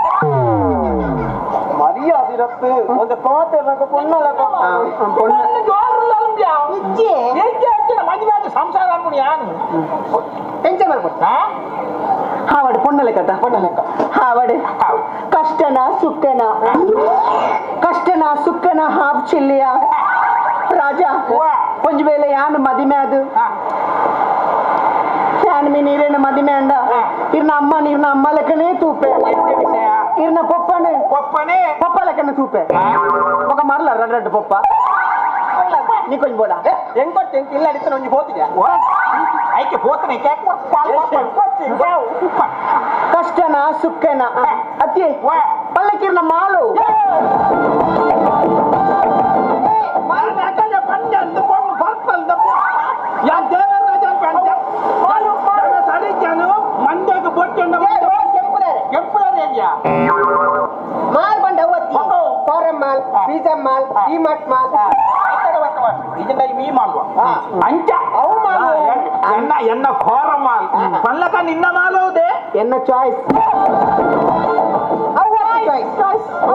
ಮರ್ಯಾದೆ ಇರತ್ತು ಒಂದು ಪಾತೆ ಪೊಣ್ಣಲ ಮದುವೆ ಸಂಸಾರ ಅನ್ಕೊಂಡು ಯಾನು ಟೆನ್ಷನ್ ಮಾಡ್ಕೊಡ್ತಾ ಹಾವಡೆ ಪೊಣ್ಣ ಲೆಕ್ಕ ಪೊಣ್ಣ ಲೆಕ್ಕ ಹಾವಡೆ ಕಷ್ಟನ ಸುಕ್ಕನ ಕಷ್ಟನ ಸುಕ್ಕನ ಹಾಪ್ ಚಿಲ್ಲಿಯ ರಾಜ ಒಂಜು ವೇಳೆ ಯಾನು ಮದಿಮೆ ಅದು ಯಾನ್ ಮೀನ್ ನೀರೇನ ಮದಿಮೆ ಅಂಡ ಇರ್ನ ಅಮ್ಮ ನೀರ್ನ ಅಮ್ಮ ಲೆಕ್ಕನೇ ತೂಪೆ ಇರ್ನ ಪೊಪ್ಪನೆ ಪೊಪ್ಪನೆ ಪಪ್ಪ ಲೆಕ್ಕನೆ ತೂಪೆ ఒక ಮರ್ಲ ರಡ್ ರಡ್ ಪೊಪ್ಪ ನೀ ಕೊಂಚ ಬೋಡ ಹೆಂಗ್ ಕೊಡ್ತೀನಿ ಇಲ್ಲ ಅಡಿತ ಒಂಜಿ ಹೋತಿದ್ಯಾ ಐಕೆ ಹೋತನೆ ಕಷ್ಟನ ಸುಕ್ಕನ ಅತ್ತಿ ಪಲ್ಲಕ್ಕಿರ್ನ ಮಾಲು ಮಾಲ್ ಬಂಡ forum mall pizza mall DMart mall ಅಂಚ ಅವು ಮಾಲ್ ಎನ್ನ ಎನ್ನ ಫಾರಂ ಮಾಲ್ ಪಲ್ಲಕ ನಿನ್ನ ಮಾಲ್ ಹೌದೇ ಎನ್ನ ಚಾಯ್ಸ್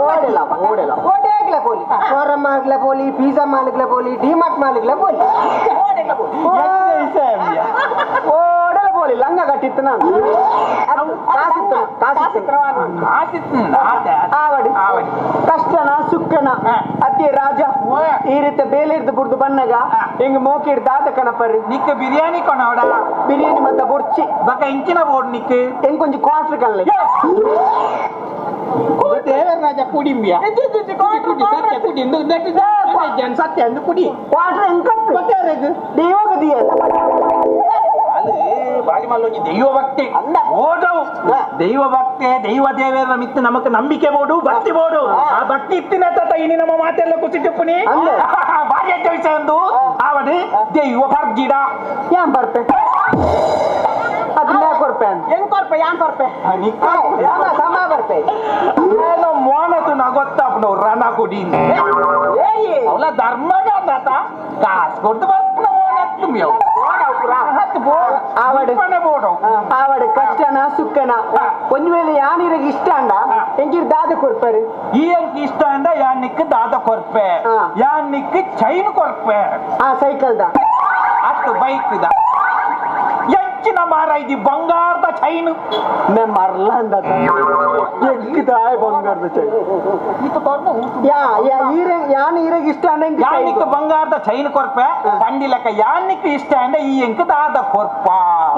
ಓಡೆಲ್ಲ ಓಡೆಲ್ಲ ಓಟೇಗ್ಲ ಪೋಲಿ ಫಾರಂ ಮಾಲ್ಗ್ಲ ಪೋಲಿ ಪಿಜ್ಜಾ ಮಾಲ್ಗ್ಲ ಪೋಲಿ ಡಿಮಾರ್ಟ್ ಮಾಲ್ಗ್ಲ ಪೋಲಿ ಓಡಲ ಪೋಲಿ ಲಂಗ ಕಟ್ಟ ಕಟ್ಟಿತ್ತನ ಕಷ್ಟನ ಸುಕ್ಕನ ಅತಿ ರಾಜ ಈ ರೀತಿ ಬೇಲೆ ಇರ್ದು ಬುಡ್ದು ಬನ್ನಗ ಹಿಂಗ ಮೋಕಿಡ್ ದಾದ ಕಣಪರ್ರಿ ನಿಕ್ಕ ಬಿರಿಯಾನಿ ಕೊನವಡ ಬಿರಿಯಾನಿ ಮತ್ತ ಬುರ್ಚಿ ಬಕ ಇಂಚಿನ ಬೋರ್ಡ್ ನಿಕ್ ಹೆಂಗ್ ಕೊಂಚ ಕ್ವಾರ್ಟರ್ ಕಲ್ಲೆ ದೇವರಾಜ ಕುಡಿಂಬಿಯ ಸತ್ಯ ಅಂದು ಕುಡಿ ಕ್ವಾರ್ಟರ್ ಹೆಂಗ್ ಕಟ್ಟು ದೇವಗದಿಯ ಅಲ್ಲಿ ಬಾರಿ ಮಲ್ಲೊಂಜಿ ದೈವ ಭಕ್ತಿ ಓದವು ದೈವ ಭಕ್ತಿ ದೈವ ದೇವರ ಮಿತ್ತು ನಮಕ್ ನಂಬಿಕೆ ಬೋಡು ಭಕ್ತಿ ಬೋಡು ಆ ಭಕ್ತಿ ಇತ್ತಿನ ತಾತ ಇನಿ ನಮ್ಮ ಮಾತೆಲ್ಲ ಕುಸಿಟಿಪ್ಪುನಿ ಬಾರಿ ಅಡ್ಡ ವಿಷಯ ಒಂದು ಆವಡು ದೈವ ಪರ್ಜಿಡ ಯಾನ್ ಬರ್ಪೆ ಅದನ್ನ ಕೊರ್ಪೆ ಹೆಂಗ್ ಕೊರ್ಪೆ ಯಾನ್ ಬರ್ಪೆ ಸಮ ಬರ್ಪೆ ಏನೋ ಮೋನತು ನಾ ಗೊತ್ತಾಪುನ ರಣ ಕುಡಿ ಅವಲ ಧರ್ಮಗ ಅಂದಾತ ಕಾಸು ಕೊಡ್ದು ಬರ್ಪುನ ಮೋನತ್ತು ಆವಡು ಕಷ್ಟನ ಸುಕ್ಕನ ಒಂದ್ ವೇಳೆ ಯಾನಿರಗ್ ಇಷ್ಟ ಅಂಡ ಎಂಗಿರ್ ದಾದ ಕೊರ್ಪರು ಈ ಎಂಕ್ ಇಷ್ಟ ಅಂಡ ಯಾನಿಕ್ ದಾದ ಕೊರ್ಪೆ ಯಾನಿಕ್ ಚೈನ್ ಕೊರ್ಪೆ ಆ ಸೈಕಲ್ the ಅತ್ತು ಬೈಕ್ the ಎಂಚಿನ ಮಾರ ಇದು ಬಂಗಾರದ ಚೈನ್ ನೆ ಮರ್ಲ ಅಂದ ಎಂಕಿದಾಯ ಬಂಗಾರದ ಚೈನ್ ಯಾ ಯಾ ಈರೆ ಯಾನ್ ಈರೆಗ್ ಇಷ್ಟ ಅಂಡ ಎಂಕ್ ಯಾನಿಕ್ ಬಂಗಾರದ ಚೈನ್ ಕೊರ್ಪೆ ಪಂಡಿಲಕ ಯಾನಿಕ್ ಇಷ್ಟ ಅಂಡ ಈ ಎಂಕ್ ದಾದ ಕೊರ್ಪ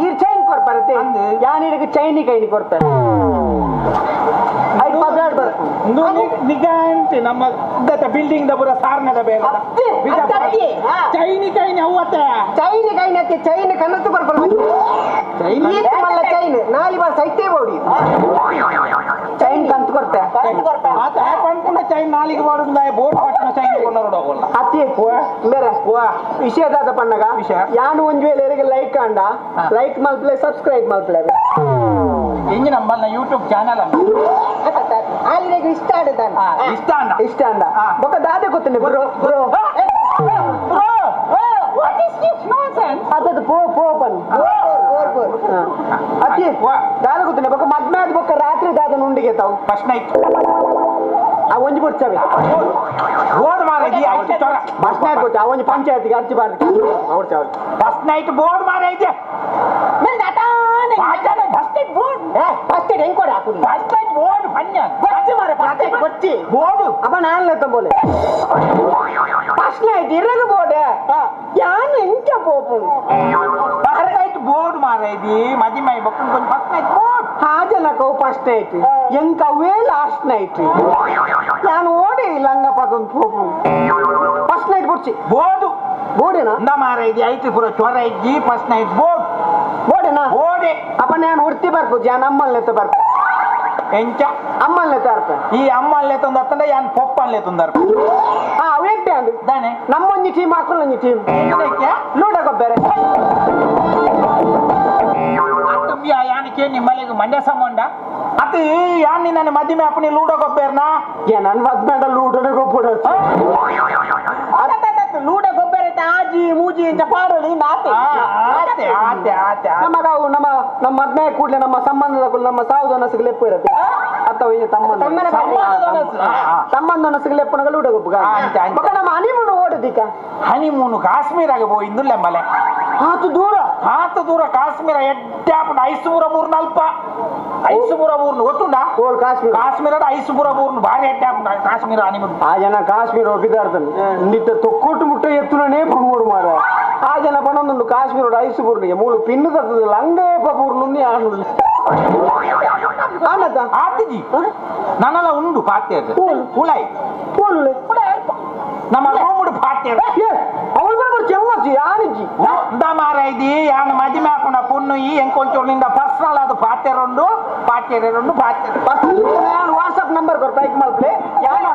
ಈರ್ ಚೈನ್ ಕೊರ್ಪರತೆ ಯಾನ್ ಈರೆಗ್ ಚೈನಿ ಕೈನಿ ಕೊರ್ಪೆ ಐದು ಪದಾರ್ಥ ನಿಗಾಂತಿ ನಮ್ಮ ಗತ ಬಿಲ್ಡಿಂಗ್ ದಬುರ ಸಾರ್ನದ ಬೇರೆ ಚೈನಿ ಕೈನಿ ಅವ್ವತ್ತೆ ಚೈನಿ ಕೈನಿ ಅತ್ತೆ ಚೈನ್ ಕನ್ನತ್ತು ಕೊರ್ಪಲ್ಲ ಚೈನ್ ಮಲ್ಲ ಚೈನ್ ನಾಲಿ ಬಾರ್ ಸೈತೆ ಬೋಡಿ ಚೈನ್ ಕಂತು ಕೊರ್ಪೆ ಆತ ಪನ್ಪುನ ಚೈನ್ ನಾಲಿಗೆ ಬಾಡುಂದ ಬೋರ್ಡ್ ಪಟ್ನ ಚೈನ್ ಕೊನ್ನರೋಡ ಹೋಗಲ್ಲ ಅತ್ತಿ ಬೇರೆ ವಿಷಯ ದಾದ ಪನ್ನಗ ಯಾನು ಒಂಜಿ ವೇಳೆ ಎರೆಗೆ ಲೈಕ್ ಅಂಡ ಲೈಕ್ ಮಲ್ಪ್ಲೆ ಸಬ್ಸ್ಕ್ರೈಬ್ ಮಲ್ಪ್ಲೆ ಎಂಜಿ ನಮ್ಮಲ್ಲ ಯೂಟ್ಯೂಬ್ ಚಾನಲ್ ಅಲ್ಲ ಆಲಿಗೆ ಇಷ್ಟ ಆಡುದಾನ ಇಷ್ಟ ಅಂಡ ಇಷ್ಟ ಅಂಡ ಬೊಕ ದಾದೆ ಗೊತ್ತನೆ bro bro bro what is this nonsense ಅದದು ಪೋ ಪೋ ಪನ್ ಅತ್ತಿ ದಾದ ಗೊತ್ತನೆ ಬೊಕ ಮದ್ಮೆ ಆದ ಬೊಕ ರಾತ್ರಿ ದಾದ ನುಂಡಿಗೆ ತಾವು ಫಸ್ಟ್ ನೈಟ್ ಆ ಒಂಜಿ ಬುಡ್ಚವೆ ಬೋರ್ಡ್ ಮಾರೈತಿ ಐತಿ ಚೊರ ಫಸ್ಟ್ ನೈಟ್ ಗೊತ್ತ ಆ ಒಂಜಿ ಪಂಚಾಯತಿಗೆ ಅರ್ಜಿ ಬಾರ್ದು ಅವ್ರು first night board ಮಾರೈತಿ first night board first night ಹೆಂಗ್ ಕೊಡ first night board ಪನ್ಯ ಬಚ್ಚಿ ಮಾರ ಫಸ್ಟ್ ನೈಟ್ ಬಚ್ಚಿ ಬೋರ್ಡ್ ಅಪ್ಪ ನಾನು ಲೆತ್ತಂಬೋಲೆ ಫಸ್ಟ್ ನೈಟ್ ಇರಗ ಬೋರ್ಡ್ ಯಾನು ಎಂಚ ಪೋಪುನು first night board ಮಾರೈತಿ ಮದಿಮೈ ಬೊಕ್ಕನ್ ಕೊಂಚ first night board ಹಾಜನಕವು first night ಎಂಕ ಅವೇ ಲಾಸ್ಟ್ ನೈಟ್ ನಾನು ಓಡಿ ಲಂಗ ಪದೊಂದು ಪೋಪುನು ಫಸ್ಟ್ ನೈಟ್ ಬುಡ್ಚಿ ಬೋರ್ಡ್ ಬೋರ್ಡೇನಾ ಅಂದ ಮಾರೈತಿ ಐತಿ ಪೂರ ಚೊರ ಇಜ್ಜಿ first night board ಬೋರ್ಡೇನಾ ಬೋರ್ಡೆ ಅಪ್ಪ ನಾನು ಉಡ್ತಿ ಬರ್ಪು ಜಾನ್ ಅಮ್ಮಲ್ನೆ ಬರ್ಪೆ ಎಂಚ ಅಮ್ಮಲ್ನೆ ತರ್ಪೆ ಈ ಅಮ್ಮಲ್ನೆ ತಂದ ಯಾನ್ ಪೊಪ್ಪಲ್ನೆ ತಂದರ್ಪೆ ಹಾ ಅವೇಟೆ ಅಂದು ದಾನೆ ನಮ್ಮೊಂಜಿ ಟೀಮ್ ಅಕ್ಕಲೊಂಜಿ ಟೀಮ್ ಲೂಡ ಕೊಬ್ಬೆರೆ ಅತ್ತುಂಬಿಯ ಯಾನಿಕೆ ನಿಮ್ಮಲ್ಲಿಗೆ ಮಂಡ್ಯ ಸಂಬಂಧ ಅತ್ತು ಯಾನ್ ನನ್ನ ಮದಿಮೆ ಅಪ್ಪನಿ ಲೂಡೋ ಕೊಬ್ಬೇರ್ನಾ ಏ ನನ್ನ ಮದ್ಮೇಡ ಲೂಡೋನೆ ಗೊಬ್ಬಡ ಲೂಡ ಗೊಬ್ಬರ ಆಜಿ ಮೂಜಿ ಇಂಚ ಪಾಡೋಳಿ ನಾತೆ ಆತೆ ಆತೆ ಆತೆ ನಮಗ ನಮ್ಮ ನಮ್ಮ ಮದ್ಮೆ ಕೂಡಲೇ ನಮ್ಮ ಸಂಬಂಧದ ಕೂಡಲೇ ನಮ್ಮ ಸಾವುದನ ಸಿಗಲೆಪ್ಪು ಇರುತ್ತೆ ಅಥವಾ ಈ ತಮ್ಮನ ತಮ್ಮನ ಸಿಗಲೆಪ್ಪನಗ ಲೂಡ ಗೊಬ್ಬಗ ಮಗ ನಮ್ಮ ಹನಿಮೂನ್ ಓಡದಿಕ ಹನಿಮೂನ್ ಕಾಶ್ಮೀರಾಗ ಪೋಯಿಂದು ಲೆಂಬಲೆ ಆತು ದೂರ ಆತು ದೂರ ಕಾಶ್ಮೀರ ಎಡ್ಡಾಪುಂಡು ಐಸುಪುರ ಮೂರ್ನಲ್ಪ ಐಸುಪುರ ಊರ್ನು ಗೊತ್ತುಂಡ ಓಲ್ ಕಾಶ್ಮೀರ ಕಾಶ್ಮೀರ ಐಸುಪುರ ಊರ್ನು ಭಾರಿ ಎಡ್ಡಾಪುಂಡು ಕಾಶ್ಮೀರ ಹನಿಮೂನ್ ಆ ಜನ ಕಾಶ್ಮೀರ ಒಪ್ಪಿದಾರ್ದನ್ ನಿತ್ತ ತೊಕ್ಕೊಟ್ಟು ಮುಟ್ಟ ಎತ್ತುನೇ ಪುಣ್ಮೋಡು ಮಾರ ಆ ಜನ ಪಣೊಂದುಂಡು ಕಾಶ್ಮೀರ ಐಸುಪುರ್ನಿಗೆ ಮೂಲು ಪಿನ್ನು ತತ್ತದ ಲಂಗೇ ಪೂರ್ನು ಆನುಲ್ಲ ಆನದ ಆತಿಜಿ ನನ್ನಲ್ಲ ಉಂಡು ಪಾತ್ಯ ಉಳೈ ಪೋಲುಲೆ ನಮ್ಮ ರೂಮುಡು ಪಾತ್ಯ ಅವಳು ಬರಬರ್ ಚೆಮ್ಮಚ್ಚಿ ಯಾನಿಜ್ಜಿ ಇಂದ ಮಾರೈದಿ ಯಾನ ಮದಿಮೆ ಹಾಕುನ ಪುಣ್ಣು ಈ ಎಂಕೊಂಚೂರು ಪರ್ಸನಲ್ ಅದು ಪಾತ್ಯರುಂಡು ಪಾತ್ಯರುಂಡು ಪಾತ್ಯ ವಾಟ್ಸಪ್ ನಂಬರ್ ಕೊರ್ ಬೈಕ್ ಮಲ್ಪ್ಲೆ ಯಾನ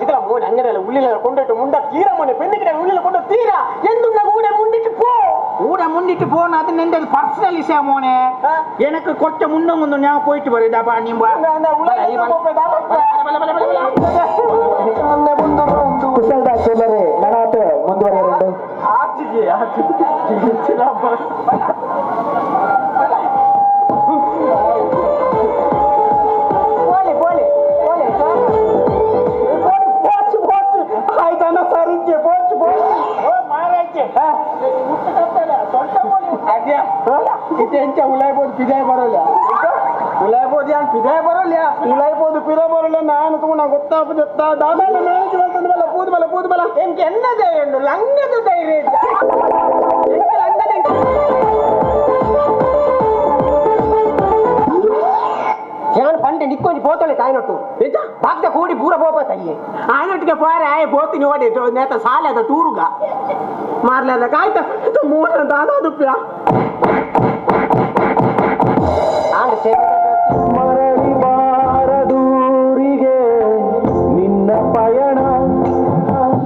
ಇದರ ಓಡಿ ಅಂಗಡಿಯಲ್ಲಿ ಉಳ್ಳಿಲ ಕೊಂಡೊಟ್ಟು ಮುಂಡ ತೀರ ಮೊನ್ನೆ ಪೆಣ್ಣಿಗೆ ಉಳ್ಳಿಲ ಕೊಂಡು ತೀರ ಎಂದು ಊಡೆ ಮುಂಡಿಟ್ಟು ಪೋ ஊட முன்னிட்டு போன அது நின்றது பர்சனல் விஷயம் மோனே எனக்கு கொச்ச முன்ன முன்ன ஞாபகம் போயிட்டு வருதாப்பா நீ ಮುಂದುವರೆಯಲು போலே போலே போலே போச்சு போச்சு ಆಯ್ತಾನ ಸರಿಗೆ போச்சு போச்சு ಮಾರಾಯ್ಕೆ ಇದು ಎಂಚ ಉಲಾಯ್ಬೋದು ಪಿದಾಯ ಬರೋಲ್ಲ ಉಲಾಯ್ಬೋದು ಯಾನ್ ಪಿದಾಯ ಬರೋಲ್ಲ ಉಲಾಯ್ಬೋದು ಪಿದ ಬರೋಲ್ಲ ನಾನು ತಗೊಂಡು ಗೊತ್ತಾಪದ ದಾದಾ ಮ್ಯಾನೇಜ್ ಮಾಡ್ತಂದು ಬಲ್ಲ ಪೂದು ಬಲ್ಲ ಪೂದು ಬಲ್ಲ ಎಂಕೆ ಎನ್ನ ಧೈರ್ಯ ಉಂಡು ಲಂಗದ ಧೈರ್ಯ ಇದ್ದ ಲಂಗದ ಯಾನ್ ಪಂಡೆ ನಿಕ್ಕೊಂಜಿ ಪೋತೊಳೆ ತಾಯಿನೊಟ್ಟು ಬಾಗ್ದ ಕೂಡಿ ಪೂರ ಪೋಪ ತಯ್ಯೆ ಆಯನೊಟ್ಟಿಗೆ ಪೋರೆ ಆಯ್ ಬೋತಿನಿ ಓಡಿ ನೇತ ಸಾಲೆ ಅದ ಟೂರುಗ ಮಾರ್ಲೆ ಕಾಯ್ತ ಮೂಲ ದಾದಾ ದುಪ್ಪ್ಯ ಆಂಡ ಸೇವೆ ಮರಳಿ ಬಾರದೂರಿಗೆ ನಿನ್ನ ಪಯಣ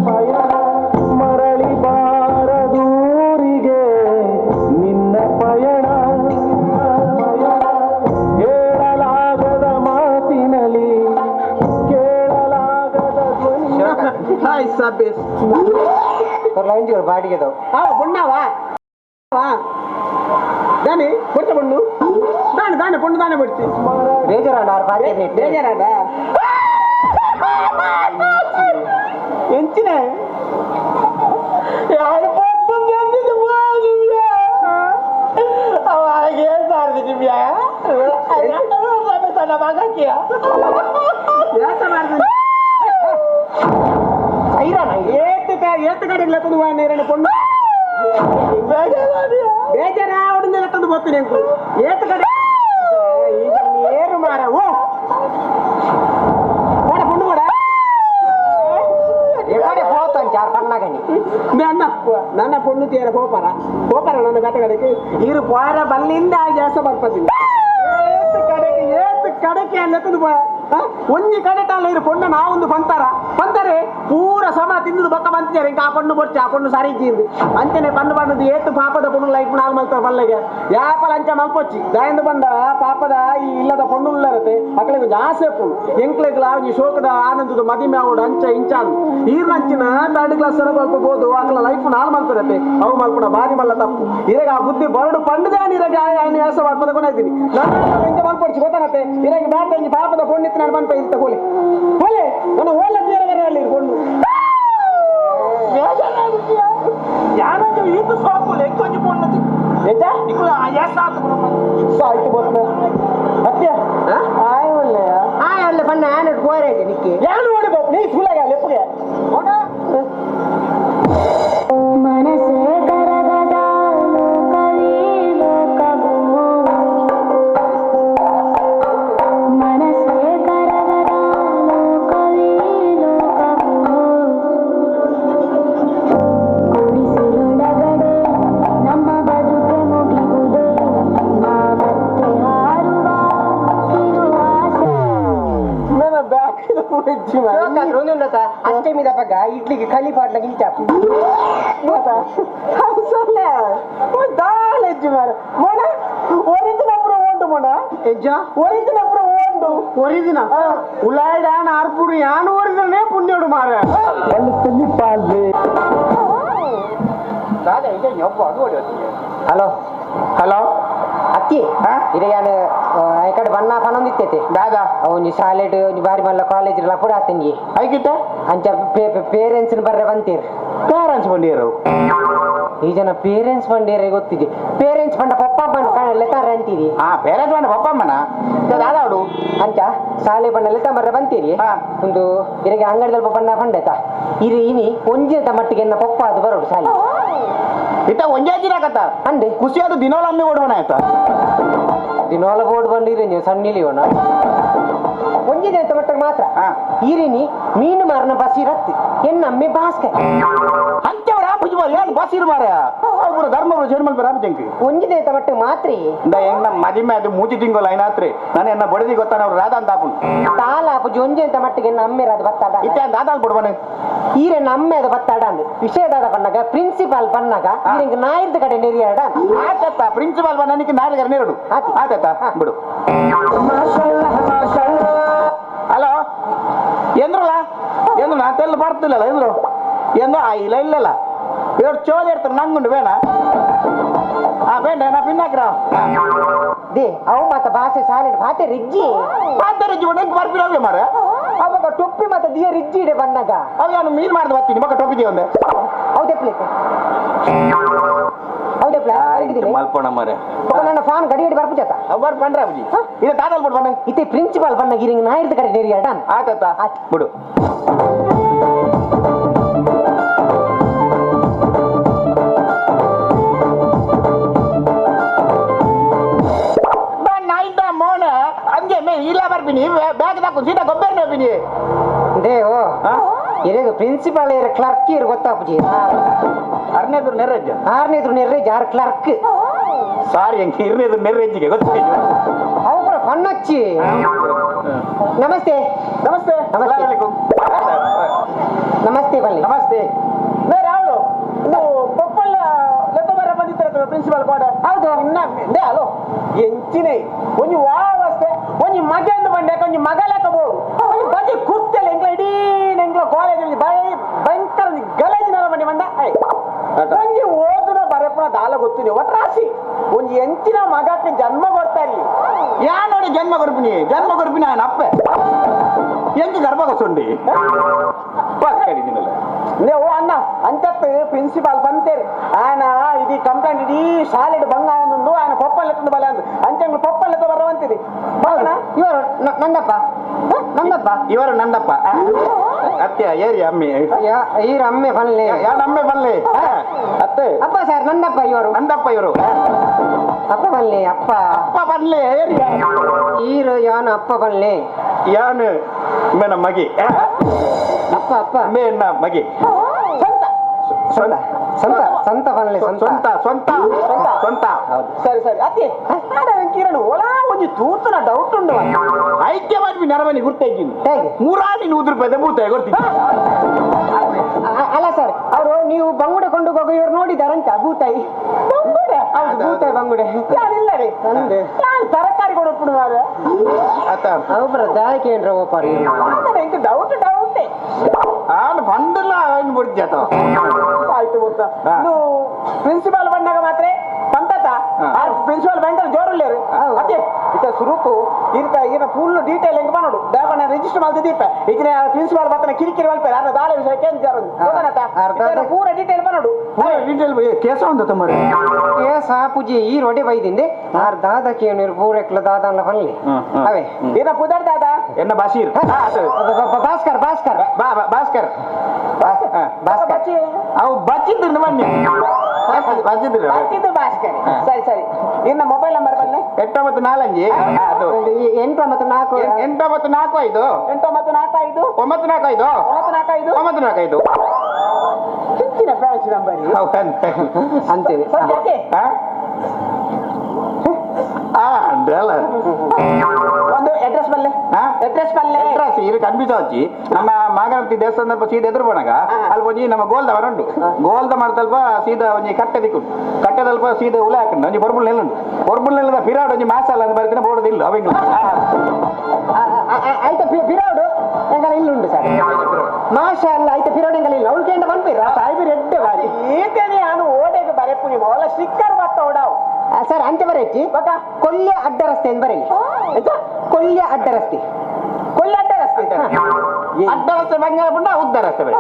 ಪಯಣ ಮರಳಿ ಬಾರದೂರಿಗೆ ನಿನ್ನ ಪಯಣ ಪಯಣ ಹೇಳಲಾಗದ ಮಾತಿನಲ್ಲಿ ಕೇಳಲಾಗದ ಧ್ವನಿ ಹಾಯ್ ಸಬೇಸ್ ಒಂಜಿ ಬಾಡಿಗೆದವು ಆ ಬೊಣ್ಣವಾ ದಾನೆ ಕೊಡ್ತ ಬಣ್ಣು ದಾನೆ ದಾನೆ ಪೊಣ್ಣು ದಾನೆ ಬಿಡ್ತಿ ಬೇಜಾರಾಂಡ ಆರ್ ಬಾರಿ ಬೇಜಾರಾಡ ಎಂಚಿನ ಯಾರು ಅವಾಗೆ ಏತು ಕಡೆ ಲೆತ್ತದು ನೀರನ್ನು ಪೊಣ್ಣು ಬೇಜಾರಾವಡಿಂದ ಲೆತ್ತದು ಬರ್ತೀನಿ ಏತು ಕಡೆ ಈಗ ಏರು ಮಾರ ಓ போட பொண்ணு போட ಎಕಡೆ ಹೋತಂಚ ಆರ್ ಪಣ್ಣಗನಿ ನನ್ನ ನನ್ನ பொண்ணு தேர போப்பாரா போப்பாரா ನನ್ನ ಬೇಟ ಕಡೆಗೆ ಇರು போற ಬಲ್ಲಿಂದ ಜಾಸ ಬರ್ಪದಿಲ್ಲ ಏತು ಕಡೆಗೆ ಏತು ಕಡೆಗೆ ಅಲ್ಲತ್ತದು ಒಂಜಿ ಕಡೆಟಲ್ಲ ಇರು ಪೊಣ್ಣ ನಾವೊಂದು ಬಂತಾರ ಬಂತಾರೆ ಪೂರ ಸಮ ತಿಂದು ಬಕ್ಕ ಬಂತಿದ್ದಾರೆ ಇಂಕ ಆ ಪಣ್ಣು ಬೊಚ್ಚ ಆ ಪಣ್ಣು ಸರಿ ಇಜ್ಜಿಂದು ಅಂಚನೆ ಪಣ್ಣು ಪಣ್ಣದು ಏತು ಪಾಪದ ಪೊಣ್ಣು ಲೈಫ್ ನಾಲ್ ಮಲ್ತಾರ ಬಲ್ಲೆಗೆ ಯಾಪ ಲಂಚ ಮಲ್ಪೊಚ್ಚಿ ದಾಯಂದು ಬಂದ ಪಾಪದ ಈ ಇಲ್ಲದ ಪೊಣ್ಣು ಉಳ್ಳರತೆ ಅಕಲೆಗೆ ಆಸೆ ಪೊಣ್ಣು ಎಂಕ್ಲೆಗ್ಲ ಈ ಶೋಕದ ಆನಂದದ ಮದಿಮೆ ಅವಡು ಅಂಚ ಇಂಚಾನು ಈರ್ನಂಚಿನ ಥರ್ಡ್ ಕ್ಲಾಸ್ ಬೋದು ಅಕಲ ಲೈಫ್ ನಾಲ್ ಮಲ್ಪಿರತ್ತೆ ಅವು ಮಲ್ಪುಣ ಬಾರಿ ಮಲ್ಲ ತಪ್ಪು ಇರಗ ಆ ಬುದ್ಧಿ ಬರಡು ಪಂಡದ ಇರಗ ಆಸೆ ಮಾಡ್ಪದ ಕೊನೆ ಇದ್ದೀನಿ ನಾನು ಇಂಚ ಮಲ್ಪೊಡ್ಚಿ ಗೊತ್ತಾಗತ್ತೆ ಇರಗ ಬ್ಯಾಟ ಇಂಚ ಪಾಪದ ಪೊಣ್ಣಿತ್ತು ನಾನು ಬಂತ ಇಂತ ಹೋಲೆ ಹೋಲೆ ನನ್ನ ಹೋಲ ಅಲ್ಲಿ ಪೊಣ್ಣು ಯಾನಂಜ ಈತು ಸೋಪು ಲೆಕ್ಕೊಂಜಿ ಪೊಣ್ಣು ಎಂತ ನಿಕುಲ ಆಯಾಸ ಆಯ್ತು ಬೋತ್ನ ಅತ್ಯ ಆಯ್ ಒಳ್ಳೆಯ ಆಯ್ ಅಲ್ಲ ಪಣ್ಣ ಆನಟ್ ಗೋರೆ ನಿಕ್ಕೆ ಯಾನು ನೋಡಿ ಬಾಬು ನೀ ಸುಲಾಗ ಲೆಪ್ಪಗೆ ಮನಸ್ಸೇ ಕರಗದ ಲೋಕವೇ ಲೋಕವು ಮನಸ್ಸೇ ಕರಗದ ಲೋಕವೇ ಲೋಕವು ಗುಡಿಸಲೊಳಗಡೆ ನಮ್ಮ ಬದುಕೆ ಮುಗಿಯುವುದೇ ನಾ ಮತ್ತೆ ಹಾರುವ ಕಿರು ಆಸೆ ನನ್ನ ಬ್ಯಾಕ್ ಅಷ್ಟಮಿದ ಪಗ ಇಡ್ಲಿಗೆ ಕಲಿ ಪಾಡ್ಲಾಗ ಇಂಚಾಪು ಸೊಲ್ಲೆ ದಾಲೆಜ್ಜಿ ಮಾರ ಮೊಣ ಒರಿಜಿನ ಪುರ ಓಂಡು ಮೊಣ ಎಂಚ ಒರಿಜಿನ ಪುರ ಓಂಡು ಒರಿಜಿನ ಉಲಾಯ್ಡಾನ ಅರ್ಪುಡು ಯಾನು ಒರಿಜಿನೇ ಪುಣ್ಯೋಡು ಮಾರ ಹಲೋ ಹಲೋ ಅತ್ತಿ ಇದೆ ಯಾನು ಈ ಕಡೆ ಬಣ್ಣ ಪನೊಂದಿತ್ತೈತೆ ದಾದಾ ಒಂಜಿ ಶಾಲೆಡ್ ಒಂಜಿ ಬಾರಿ ಮಲ್ಲ ಕಾಲೇಜ್ ಲಪುಡ ಆತಂಗಿ ಐಕಿತ್ತ ಅಂಚ ಪೇರೆಂಟ್ಸ್ ಬರ್ರೆ ಬಂತೀರ್ ಪೇರೆಂಟ್ಸ್ ಬಂದಿರು ಈ ಜನ ಪೇರೆಂಟ್ಸ್ ಬಂಡೇರೆ ಗೊತ್ತಿದೆ ಪೇರೆಂಟ್ಸ್ ಬಂಡ ಪಪ್ಪ ಬಂಡ ಲೆತ್ತಾರ ಅಂತೀರಿ ಹಾ ಪೇರೆಂಟ್ಸ್ ಬಂಡ ಪಪ್ಪಮ್ಮನ ದಾದಾ ಅವಡು ಅಂಚ ಶಾಲೆ ಬಣ್ಣ ಲೆತ್ತ ಬರ್ರೆ ಬಂತೀರಿ ಹಾ. ಒಂದು ಇರಗೆ ಅಂಗಡಿದಲ್ಲಿ ಬಣ್ಣ ಪಂಡತ ಇರಿ ಇನಿ ಒಂಜಿನ ಮಟ್ಟಿಗೆ ಎನ್ನ ಪಪ್ಪ ಅದು ಬರೋಡು ಶಾಲೆ ಇತ್ತ ಒಂಜೇ ದಿನ ಕತ್ತ ಅಂದೆ ಖುಷಿ ಅದು ದಿನೋಲ ಅಮ್ಮಿ ಓಡುವನ ಆಯ್ತಾ ದಿನೋಲ ಬೋರ್ಡ್ ಬಂದಿರಿ ನೀವು ಸಣ್ಣ ಇಳಿಯೋಣ ಒಂಜಿನ ಮಟ್ಟಿಗೆ ಮಾತ್ರ ಹಾ. ಈರಿನಿ ಮೀನು ಮಾರನ ಬಸ್ ಇರತ್ತೆ ಎನ್ನಮ್ಮೆ ಭಾಸ್ಕರ್ ಅಂಚವ್ರ ಆಪುಜಿ ಮಾರ ಯಾರು ಬಸ್ ಇರು ಮಾರ ಅವ್ರು ಧರ್ಮರು ಜನ್ಮಲ್ ಬರ ಆಪುಜಂಕಿ ಒಂಜಿನ ಮಟ್ಟಿಗೆ ಮಾತ್ರ ಇಂದ ಹೆಂಗ್ ನಮ್ಮ ಮದಿಮೆ ಅದು ಮೂಜಿ ತಿಂಗಳು ಐನಾತ್ರಿ ನಾನು ಎನ್ನ ಬಡದಿ ಗೊತ್ತಾನ ಅವ್ರು ರಾಧಾ ಅಂತ ಆಪುನ್ ತಾಲ ಆಪುಜಿ ಒಂಜಿನ ಮಟ್ಟಿಗೆ ಎನ್ನ ಅಮ್ಮೆ ಅದು ಬತ್ತಾಡ ಇತ್ತೆ ದಾದಾ ಬಿಡ್ಬಾನೆ ಈರೆ ನಮ್ಮೆ ಅದು ಬತ್ತಾಡ ಅಂದು ವಿಷಯದಾದ ಬಣ್ಣಗ ಪ್ರಿನ್ಸಿಪಾಲ್ ಬಣ್ಣಗ ಈರೆಂಗ್ ನಾಯಿರ್ದ ಕಡೆ ನೆರಿಯಾಡ ಆತತ್ತ ಪ್ರಿನ್ಸಿಪಾಲ್ ಬಂದ ನನಗೆ ನಾಯಿಗೆ ನೆರಡು ಆತು. ಆತತ್ತ ಬಿಡು ಹಲೋ ಎಂದ್ರಲ್ಲ ಎಂದ್ರು ನಾ ತೆಲ್ಲ ಬರ್ತಿಲ್ಲಲ್ಲ ಎಂದ್ರು ಎಂದ್ರು ಆ ಇಲ್ಲ ಇಲ್ಲಲ್ಲ ಇವ್ರು ಚೋದಿ ಇರ್ತಾರೆ ನಂಗುಂಡು ಬೇಡ ಆ ಬೇಡ ನಾ ಪಿನ್ನಾಕ್ರ they ಅವು ಮತ್ತ ಭಾಷೆ ಶಾಲೆ ಭಾತೆ ರಿಜ್ಜಿ ಪಾತಾರೆ ಜೀವನ ಹೆಂಗ್ ಬರ್ಪಿರೋಗೆ ಮಾರ ಅವಾಗ ಟೊಪ್ಪಿ ಮತ್ತ ದಿಯ ರಿಜ್ಜಿ ಇಡೆ ಬಣ್ಣಗ ಅವಾಗ ನಾನು ಮೀನ್ ಮಾಡ್ದು ಬರ್ತೀನಿ ಮಗ ಟೊಪ್ಪಿದೀಯ ಒಂದೆ ಹೌದೇ ಪ್ಲೇಟ್ ಹೌದೇ ಮಲ್ಪೋಣ ಮರೆ ನನ್ನ ಫೋನ್ ಗಡಿ ಗಡಿ ಬರ್ಪುಜಾತ ಅವ್ರು ಪಂಡ್ರ ಅಬ್ಜಿ ಇದು ತಾತಲ್ ಬಿಡು ಬಣ್ಣ ಇತ್ತೆ ಪ್ರಿನ್ಸಿಪಾಲ್ ಬಣ್ಣ ಗಿರಿಂಗ್ ನಾಯಿರ್ದ ಕಡೆ ನೇರಿ ಅಡಾನ್ ಆತಾತ ಬಿಡು ನಾಯಿದ್ದ ಮೋನ ಹಂಗೆ ಮೇ ಇಲ್ಲ ಬರ್ತೀನಿ ಬ್ಯಾಗ್ ಹಾಕು ಸೀದಾ ಗೊಬ್ಬರ ಹೋಗ್ತೀನಿ ದೇವೋ ಇರೇಗ ಪ್ರಿನ್ಸಿಪಾಲ್ ಇರ ಕ್ಲರ್ಕ್ ಇರ ಗೊತ್ತಾಪುಜಿ ಅರ್ನೇದ್ರು ನೆರ್ರೆಜ್ಜ ಆರನೇದ್ರು ನೆರ್ರೆಜ್ಜ ಆರು ಕ್ಲರ್ಕ್ ಸಾರಿ ಅಂಕ ಇರ್ನೇದ್ರು ನೆರ್ರೆಜ್ಜಿಗೆ ಗೊತ್ತಿಲ್ಲ ಅವು ಕೂಡ ಪಣ್ಣೊಚ್ಚಿ ನಮಸ್ತೆ ನಮಸ್ತೆ ನಮಸ್ತೆ ನಮಸ್ತೆ ಬನ್ನಿ ನಮಸ್ತೆ ಬೇರೆ ಅವಳು ನೀವು ಪೊಪ್ಪಲ್ಲ ಲೆಕ್ಕ ಬರ ಬಂದಿತ್ತರ ಪ್ರಿನ್ಸಿಪಾಲ್ ಕೋಡ ಹೌದು ಇನ್ನ they hello ಎಂಚಿನೇ ಒಂಜಿ ವಾವಸ್ತೆ ಒಂಜಿ ಮಗ ಎಂದು ಬಂಡೆ ಒಂಜಿ ಮಗ ಲೆಕ್ಕ ಬೋಡು ಒಂಜಿ ಬಜಿ ಕುರ್ತೆಲ್ಲ ಎಂಗ್ಲ ಇಡೀ ಎಂಗ್ಲ ಕಾಲೇಜ್ ಭಯಂಕರ ಗಲೇಜ್ ನೆಲ ಬಂಡಿ ಮಂಡ ಒಂಜಿ ಓದುನ ಬರಪುನ ದಾಲ ಗೊತ್ತಿನಿ ಒಟ್ರಾಸಿ ಒಂಜಿ ಎಂಚಿನ ಮಗಕ್ಕೆ ಜನ್ಮ ಕೊಡ್ತಾ ಇರ್ಲಿ ಯಾ ನೋಡಿ ಜನ್ಮ ಕೊರ್ಪಿನಿ ಜನ್ಮ ಕೊರ್ಪಿನಿ ఆయన ಅಪ್ಪೆ ಎಂಚು ಗರ್ಭ ಕೊಸುಂಡಿ ಓ ಅಣ್ಣ ಅಂಚತ್ತು ಪ್ರಿನ್ಸಿಪಾಲ್ ಬಂತೇರು ఆయన ఇది ಕಂಪ್ಲೇಂಟ್ ಇಡೀ ಶಾಲೆಡ್ ಬಂಗ ಒಂದು ఆయన ಪೊಪ್ಪಲ್ ಎತ್ತುಂದು ಬಲ ಅಂದು ಅಂಚಂಗ್ಲು ಪೊಪ್ಪಲ್ ಎತ್ತ ಬರುವಂತಿದೆ ಇವರು ನಂದಪ್ಪ ನಂದಪ್ಪ ಇವರು ನಂದಪ್ಪ ಅತ್ತೆ ಏರಿ ಅಮ್ಮಿ ಈರ ಅಮ್ಮೆ ಬಲ್ಲೆ ಯಾರು ಅಮ್ಮೆ ಬಲ್ಲೆ ಅತ್ತೆ ಅಪ್ಪ ಸರ್ ನಂದಪ್ಪ ಇವರು ನಂದಪ್ಪ ಇವರು ಅಪ್ಪ ಬಲ್ಲೆ ಅಪ್ಪ ಅಪ್ಪ ಬಲ್ಲೆ ಏರಿ ಈರು ಯಾನು ಅಪ್ಪ ಬಲ್ಲೆ ಯಾನು ಮೇನ ಮಗಿ ಅಪ್ಪ ಅಪ್ಪ ಮೇನ ಮಗಿ ಸ್ವಂತ ಸ್ವಂತ ಸ್ವಂತ ಸ್ವಂತ ಬಲ್ಲೆ ಸ್ವಂತ ಸ್ವಂತ ಸ್ವಂತ ಸರಿ ಸರಿ ಅತ್ತೆ ಕಿರಣ್ ಒಳಾ ಒಂಜಿ ತೂತನ ಡೌಟ್ ಉಂಡು ಐಕ್ಯ ಮಾಡ್ಬಿ ನರಮನಿ ಗುರ್ತಾಯಿದ್ದೀನಿ ಹೇಗೆ ಮೂರಾಡಿ 100 ರೂಪಾಯಿ ಬೂತಾಯಿ ಗೊತ್ತಿಲ್ಲ ಅಲ್ಲ ಸರ್ ಅವರು ನೀವು ಬಂಗುಡೆ ಕೊಂಡು ಹೋಗೋ ಇವ್ರು ನೋಡಿದಾರಂತ ಬೂತಾಯಿ ಬಂಗುಡೆ ಹೌದು ಬೂತಾಯಿ ಬಂಗುಡೆ ಯಾರಿಲ್ಲ ರೀ ನಾನು ತರಕಾರಿ ಕೊಡಪ್ಪು ಅವರ ದಾಯಕ್ಕೆ ಏನ್ರ ಓಪಾರಿ ಎಂಕ್ ಡೌಟ್ ಡೌಟೇ ನಾನು ಬಂದಿಲ್ಲ ಏನು ಬಿಡ್ಜಾತ ಆಯ್ತು ಗೊತ್ತಾ ಪ್ರಿನ್ಸಿಪಾಲ್ ಬಂದಾಗ ಮಾತ್ರ ಪಂತತ ಪ್ರಿನ್ಸಿಪಾಲ್ ಬಂದಾಗ ಜೋರುಳ್ಳೇರು ಅದೇ ಇತ್ತ ಸುರುಕು ಇರ್ತ ಈನ ಫುಲ್ ಡೀಟೇಲ್ ಹೆಂಗ್ ಮಾಡೋಡು ದಾವಣ ರಿಜಿಸ್ಟರ್ ಮಾಡ್ತಿದ್ದೀಪ ಈಗಿನ ಪ್ರಿನ್ಸಿಪಾಲ್ ಬರ್ತಾನೆ ಕಿರಿಕಿರಿ ಮಲ್ಪೆ ಅರ್ಧ ದಾಲ ವಿಷಯ ಕೇಂದ್ರ ಪೂರ ಡೀಟೇಲ್ ಮಾಡೋಡು ಡೀಟೇಲ್ ಕೇಸ ಒಂದು ತಮ್ಮರಿ ಕೇಸ ಪೂಜೆ ಈ ರೋಡೆ ಬೈದಿಂದೆ ಆರ್ ದಾದ ಕೇಣಿರು ಪೂರೆಕ್ಲ ದಾದ ಬನ್ನಿ ಅವೇ ಏನ ಪುದರ್ ದಾದ ಎನ್ನ ಬಾಶೀರ್ ಭಾಸ್ಕರ್ ಭಾಸ್ಕರ್ ಭಾಸ್ಕರ್ ಭಾಸ್ಕರ್ ಅವು ಬಚ್ಚಿದ್ರು ಬನ್ನಿ ಬಚ್ಚಿದ್ರು ಬಚ್ಚಿದ್ದು ಭಾಸ್ಕರ್ ಸರಿ ಸರಿ ಇನ್ನ ಮೊಬೈಲ್ ನಂಬರ್ ಬನ್ನಿ 894 894 894 5 894 5 945 945 945 ಹೆಚ್ಚಿನ ಬ್ರಾಂಚ್ ನಂಬರ್ ಅಂತೇಳಿ ಒಂದು ಅಡ್ರೆಸ್ ಬಲ್ಲೆ ಅಡ್ರೆಸ್ ಬಲ್ಲೆ ಅಡ್ರೆಸ್ ಇದು ಕನ್ಫ್ಯೂಸ್ ಆಚಿ ನಮ್ಮ ಮಾಗನಪತಿ ದೇವಸ್ಥಾನ ಸೀದಾ ಎದುರು போனாಗ ಅಲ್ಲಿ ಒಂಜಿ ನಮ್ಮ ಗೋಲ್ದ ಮರ ಉಂಟು ಗೋಲ್ದ ಮರತಲ್ಪ ಸೀದಾ ಒಂಜಿ ಕಟ್ಟೆ ದಿಕ್ಕು ಕಟ್ಟೆದಲ್ಪ ಸೀದಾ ಉಲ ಹಾಕೊಂಡು ಒಂಜಿ ಬೊರ್ಬುಲ್ ನೆಲ್ಲ ಉಂಟು ಬೊರ್ಬುಲ್ ನೆಲ್ಲದ ಪಿರಾಡ್ ಒಂಜಿ ಮಾಸಾಲ ಅಂತ ಬರ್ತೀನಿ ಬೋರ್ಡ್ ಇಲ್ಲ ಅವೆಂಗ್ಲ ಆಯ್ತಾ ಪಿರಾಡು ಎಂಗಲ ಇಲ್ಲ ಉಂಟು ಸರ್ ಮಾಷಾ ಅಲ್ಲ ಆಯ್ತಾ ಪಿರಾಡು ಎಂಗಲ ಇಲ್ಲ ಅವಳು ಕೇಂದ್ರ ಬಂದ್ಬಿರ ಸಾಹೇಬ್ ರೆಡ್ಡೆ ಬಾರಿ ಈತನೇ ನಾನು ಓಡೆಗೆ ಬರೆಪುನಿ ಅವಳ ಸಿಕ್ಕರ್ ಬತ್ತ ಓಡಾವು ಸರ್ ಅಂತೆ ಬರೈತಿ ಕೊಲ್ಯ ಅಡ್ಡ ರಸ್ತೆ ಅಂತ ಬರೀ ಕೊಲ್ಯ ಅಡ್ಡ ರಸ್ತೆ ಕೊಲ್ಯ ಅಡ್ಡ ರಸ್ತೆ ಅಡ್ಡ ರಸ್ತೆ ಬಂಗಾರ ಪುಂಡ ಉದ್ದ ರಸ್ತೆ ಬರೀ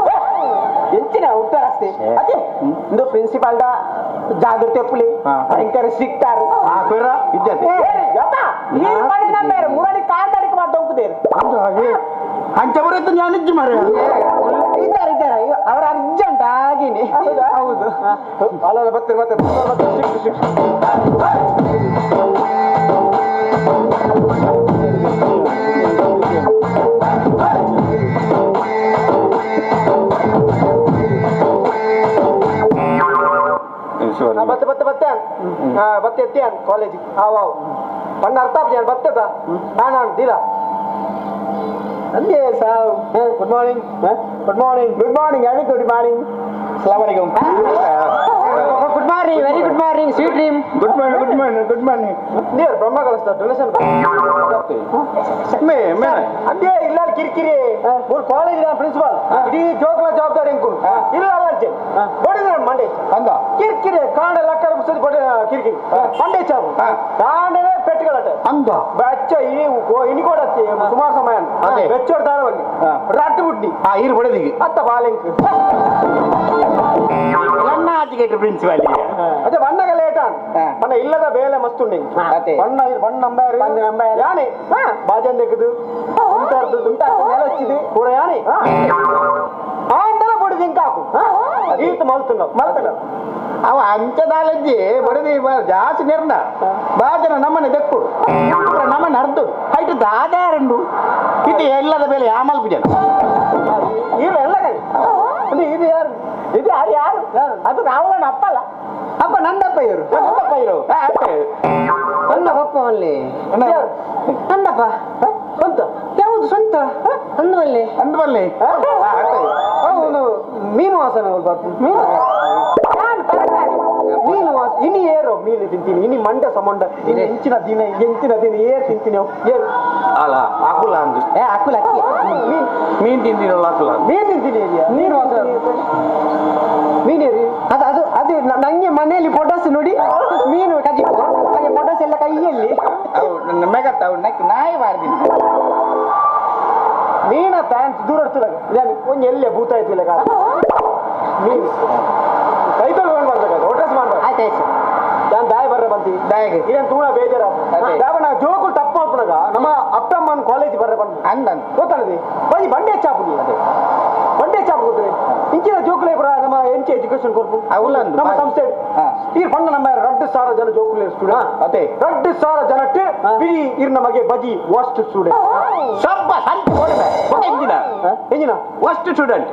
ಎಂಚಿನ ಉದ್ದ ರಸ್ತೆ ಅದೇ ಇಂದು ಪ್ರಿನ್ಸಿಪಾಲ್ the ಜಾಗೃತಿ ಪುಲಿ ಭಯಂಕರ ಸಿಕ್ತಾರು ಮುರಳಿ ಕಾಲ್ ತಡಿಕ ಮಾಡ್ತಾ ಹೋಗುದೇರು ಅಂಚೆ ನಾನು ಮಾರೆ ಇದ್ದಾರೆ ಇದ್ದಾರೆ ಅವರ ಅರ್ಜೆಂಟ್ ಆಗಿನಿ ಹೌದು ಅಲ್ಲ ಬರ್ತೀರಿ ಮತ್ತೆ ಸಿಕ್ಕು ಸಿಕ್ಕು ಬತ್ತೆ ಬತ್ತೆ ಬತ್ತೆ ಬತ್ತೆ ಎತ್ತಿ ಕಾಲೇಜಿಗೆ ಹಾವು ಹಾವು ಪಣ್ಣ ಅರ್ಥ ಆಗ್ತದೆ ಬತ್ತದ ನಾನು ದೀಲ ಅಂದೇ sir good morning good morning good morning very good morning ಸಲಾಮ್ ಅಲೈಕುಮ್ good morning very good morning sweet dream good morning good morning good morning ನೀರು ಬ್ರಹ್ಮ ಕಲಿಸ್ತಾ ಡೊನೇಷನ್ ಮೇ ಮೇ ಅಂದೇ ಇಲ್ಲ ಕಿರಿಕಿರಿ ಮೂರು ಕಾಲೇಜ್ ಪ್ರಿನ್ಸಿಪಾಲ್ ಇಡೀ ಜೋಕಲ ಜವಾಬ್ದಾರಿ ಅಂಕುಲ್ ಇಲ್ಲ ಅಲ್ಲ ಬಡಿದ ಮಂಡೇ ಅಂದ ಕಿರಿಕಿರಿ ಕಾಂಡ ಲಕ್ಕರ ಪುಸ್ತಕ ಕೊಡ ಕಿರಿಕಿರಿ ಮಂಡೇ ಚಾವು ಕಾಂಡನೇ ಪೆಟ್ಟುಗಳಟ ಅಂದ ಬೆಚ್ಚ ಈ ಇನಿಕೊಡತ್ತಿ ಸುಮಾರು ಸಮಯ ಬೆಚ್ಚೋಡ್ ದಾರವಲ್ಲಿ ರಾಟಿ ಬುಡ್ಡಿ ಆ ಈರು ಬಡದಿಗೆ ಅತ್ತ ಬಾಲೆಂಕ್ ನನ್ನ ಆಚೆಗೆ ಪ್ರಿನ್ಸಿಪಾಲ್ ಅದೇ ಬಣ್ಣಗ ಲೇಟ್ ಆನ್ ಬಣ್ಣ ಇಲ್ಲದ ಬೇಲೆ ಮಸ್ತ್ ಉಂಡೆ ಬಣ್ಣ ಬಣ್ಣ ನಂಬಾರು ನಂಬಾರು ಯಾನೆ ಬಾಜನ್ ತೆಗೆದು ನೆಲಚ್ಚಿದು ಪೂರ ಯಾನೆ ಆಂಡಲ ಬೊಡಿದು ಇಂಕಾಕು ಈತ ಮಲ್ತುಂಡ ಮಲ್ತುಂಡ ಅವ ಅಂಚದಾಲಜ್ಜಿ ಬಡದಿ ಜಾಸ್ತಿ ನಿರ್ನ ಬಾಜನ ನಮ್ಮನೆ ದೆಕ್ಕು ನಮ್ಮನೆ ಅರ್ದು ಹೈಟ್ ದಾದಾರಂಡು ಇದು ಎಲ್ಲದ ಮೇಲೆ ಯಾಮಲ್ ಪೂಜೆ ಇರು ಎಲ್ಲ ಕೈ ಇದು ಯಾರು ಇದು ಯಾರು ಯಾರು ಅದು ರಾಹುಲನ ಅಪ್ಪಲ್ಲ ಅಪ್ಪ ನಂದಪ್ಪ ಇವರು ನಂದಪ್ಪ ಇರು ನನ್ನ ಪಪ್ಪ ಅಲ್ಲಿ ನಂದಪ್ಪ ಸ್ವಂತ ಯಾವುದು ಸ್ವಂತ ಅಂದ್ವಲ್ಲಿ ಅಂದ್ವಲ್ಲಿ ಅವನು ಮೀನು ವಾಸನೆ ಮೀನು ಮೀನು ವಾಸ ಇನಿ ಏರೋ ಮೀನು ತಿಂತೀನಿ ಇನಿ ಮಂಡ ಸಮಂಡ ಇನಿ ಹೆಂಚಿನ ದಿನ ಎಂಚಿನ ದಿನ ಏರ್ ತಿಂತೀನಿ ಏರು ಅಲ್ಲ ಅಕುಲ ಅಂದು ಏ ಅಕುಲ ಅಕ್ಕಿ ಮೀನು ತಿಂತೀನಲ್ಲ ಅಕುಲ ಮೀನು ತಿಂತೀನಿ ಮೀನು ವಾಸನೆ ಮೀನೇರಿ ಅದು ಅದು ಅದು ನಂಗೆ ಮನೆಯಲ್ಲಿ ಫೋಟೋಸ್ ನೋಡಿ ಮೀನು ಕಜಿಪು ಹಾಗೆ ಫೋಟೋಸ್ ಎಲ್ಲ ಕೈಯಲ್ಲಿ ಮೆಗತ್ತ ಅವು ನಾಯಿ ಬಾರ್ದಿನಿ ಮೀನ ಪ್ಯಾಂಟ್ ದೂರ ಇರ್ತದಾಗ ಒಂದು ಎಲ್ಲೇ ಭೂತ ಆಯ್ತಿಲ್ಲ ಮೀನು ಕೈ ತೊಳ್ಕೊಂಡು ಬರ್ಬೇಕಾದ್ರೆ ಹೋಟೆಲ್ಸ್ ಮಾಡ್ಬೇಕು ಆಯ್ತಾಯ್ತು ನಾನು ದಾಯ ಬರ್ರ ಬಂತೀವಿ ದಾಯಿಗೆ ಇದೇನು ತೂಣ ಬೇಜಾರ ಯಾವ ನಾ ಜೋಕು ತಪ್ಪು ಮಾಡ್ಪುನಾಗ ನಮ್ಮ ಅಪ್ಪ ಅಮ್ಮನ ಕಾಲೇಜ್ ಬರ್ರ ಬಂದು ಅಂದ ಗೊತ್ತಾಗದೆ ಬನ್ನಿ ಬಂಡೆ ಚಾಪು ಅದೇ ಬಂಡೆ ಚಾಪು ಗೊತ್ತರೆ ಇಂಚಿನ ಜೋಕುಲೇ ಕೂಡ ನಮ್ಮ ಎಂಚೆ ಎಜುಕೇಶನ್ ಕೊಡ್ಪು ಅವಲ್ಲ ನಮ್ಮ ಸಂಸ್ಥೆ ಈ ಬಣ್ಣ ನಮ್ಮ 2,000 ಜನ ಜೋಕುಲೇ ಸ್ಟೂಡೆಂಟ್ ಅದೇ 2,000 ಜನಕ್ಕೆ ಬಿಡಿ ಇರ್ ನಮಗೆ ಬಜಿ ವರ್ಸ್ಟ್ ಸ್ಟೂಡೆಂಟ್ ಸಬ್ಬ ಸಂತ ಕೊಡಬೆ ಎಂಜಿನ ಎಂಜಿನ ವರ್ಸ್ಟ್ ಸ್ಟೂಡೆಂಟ್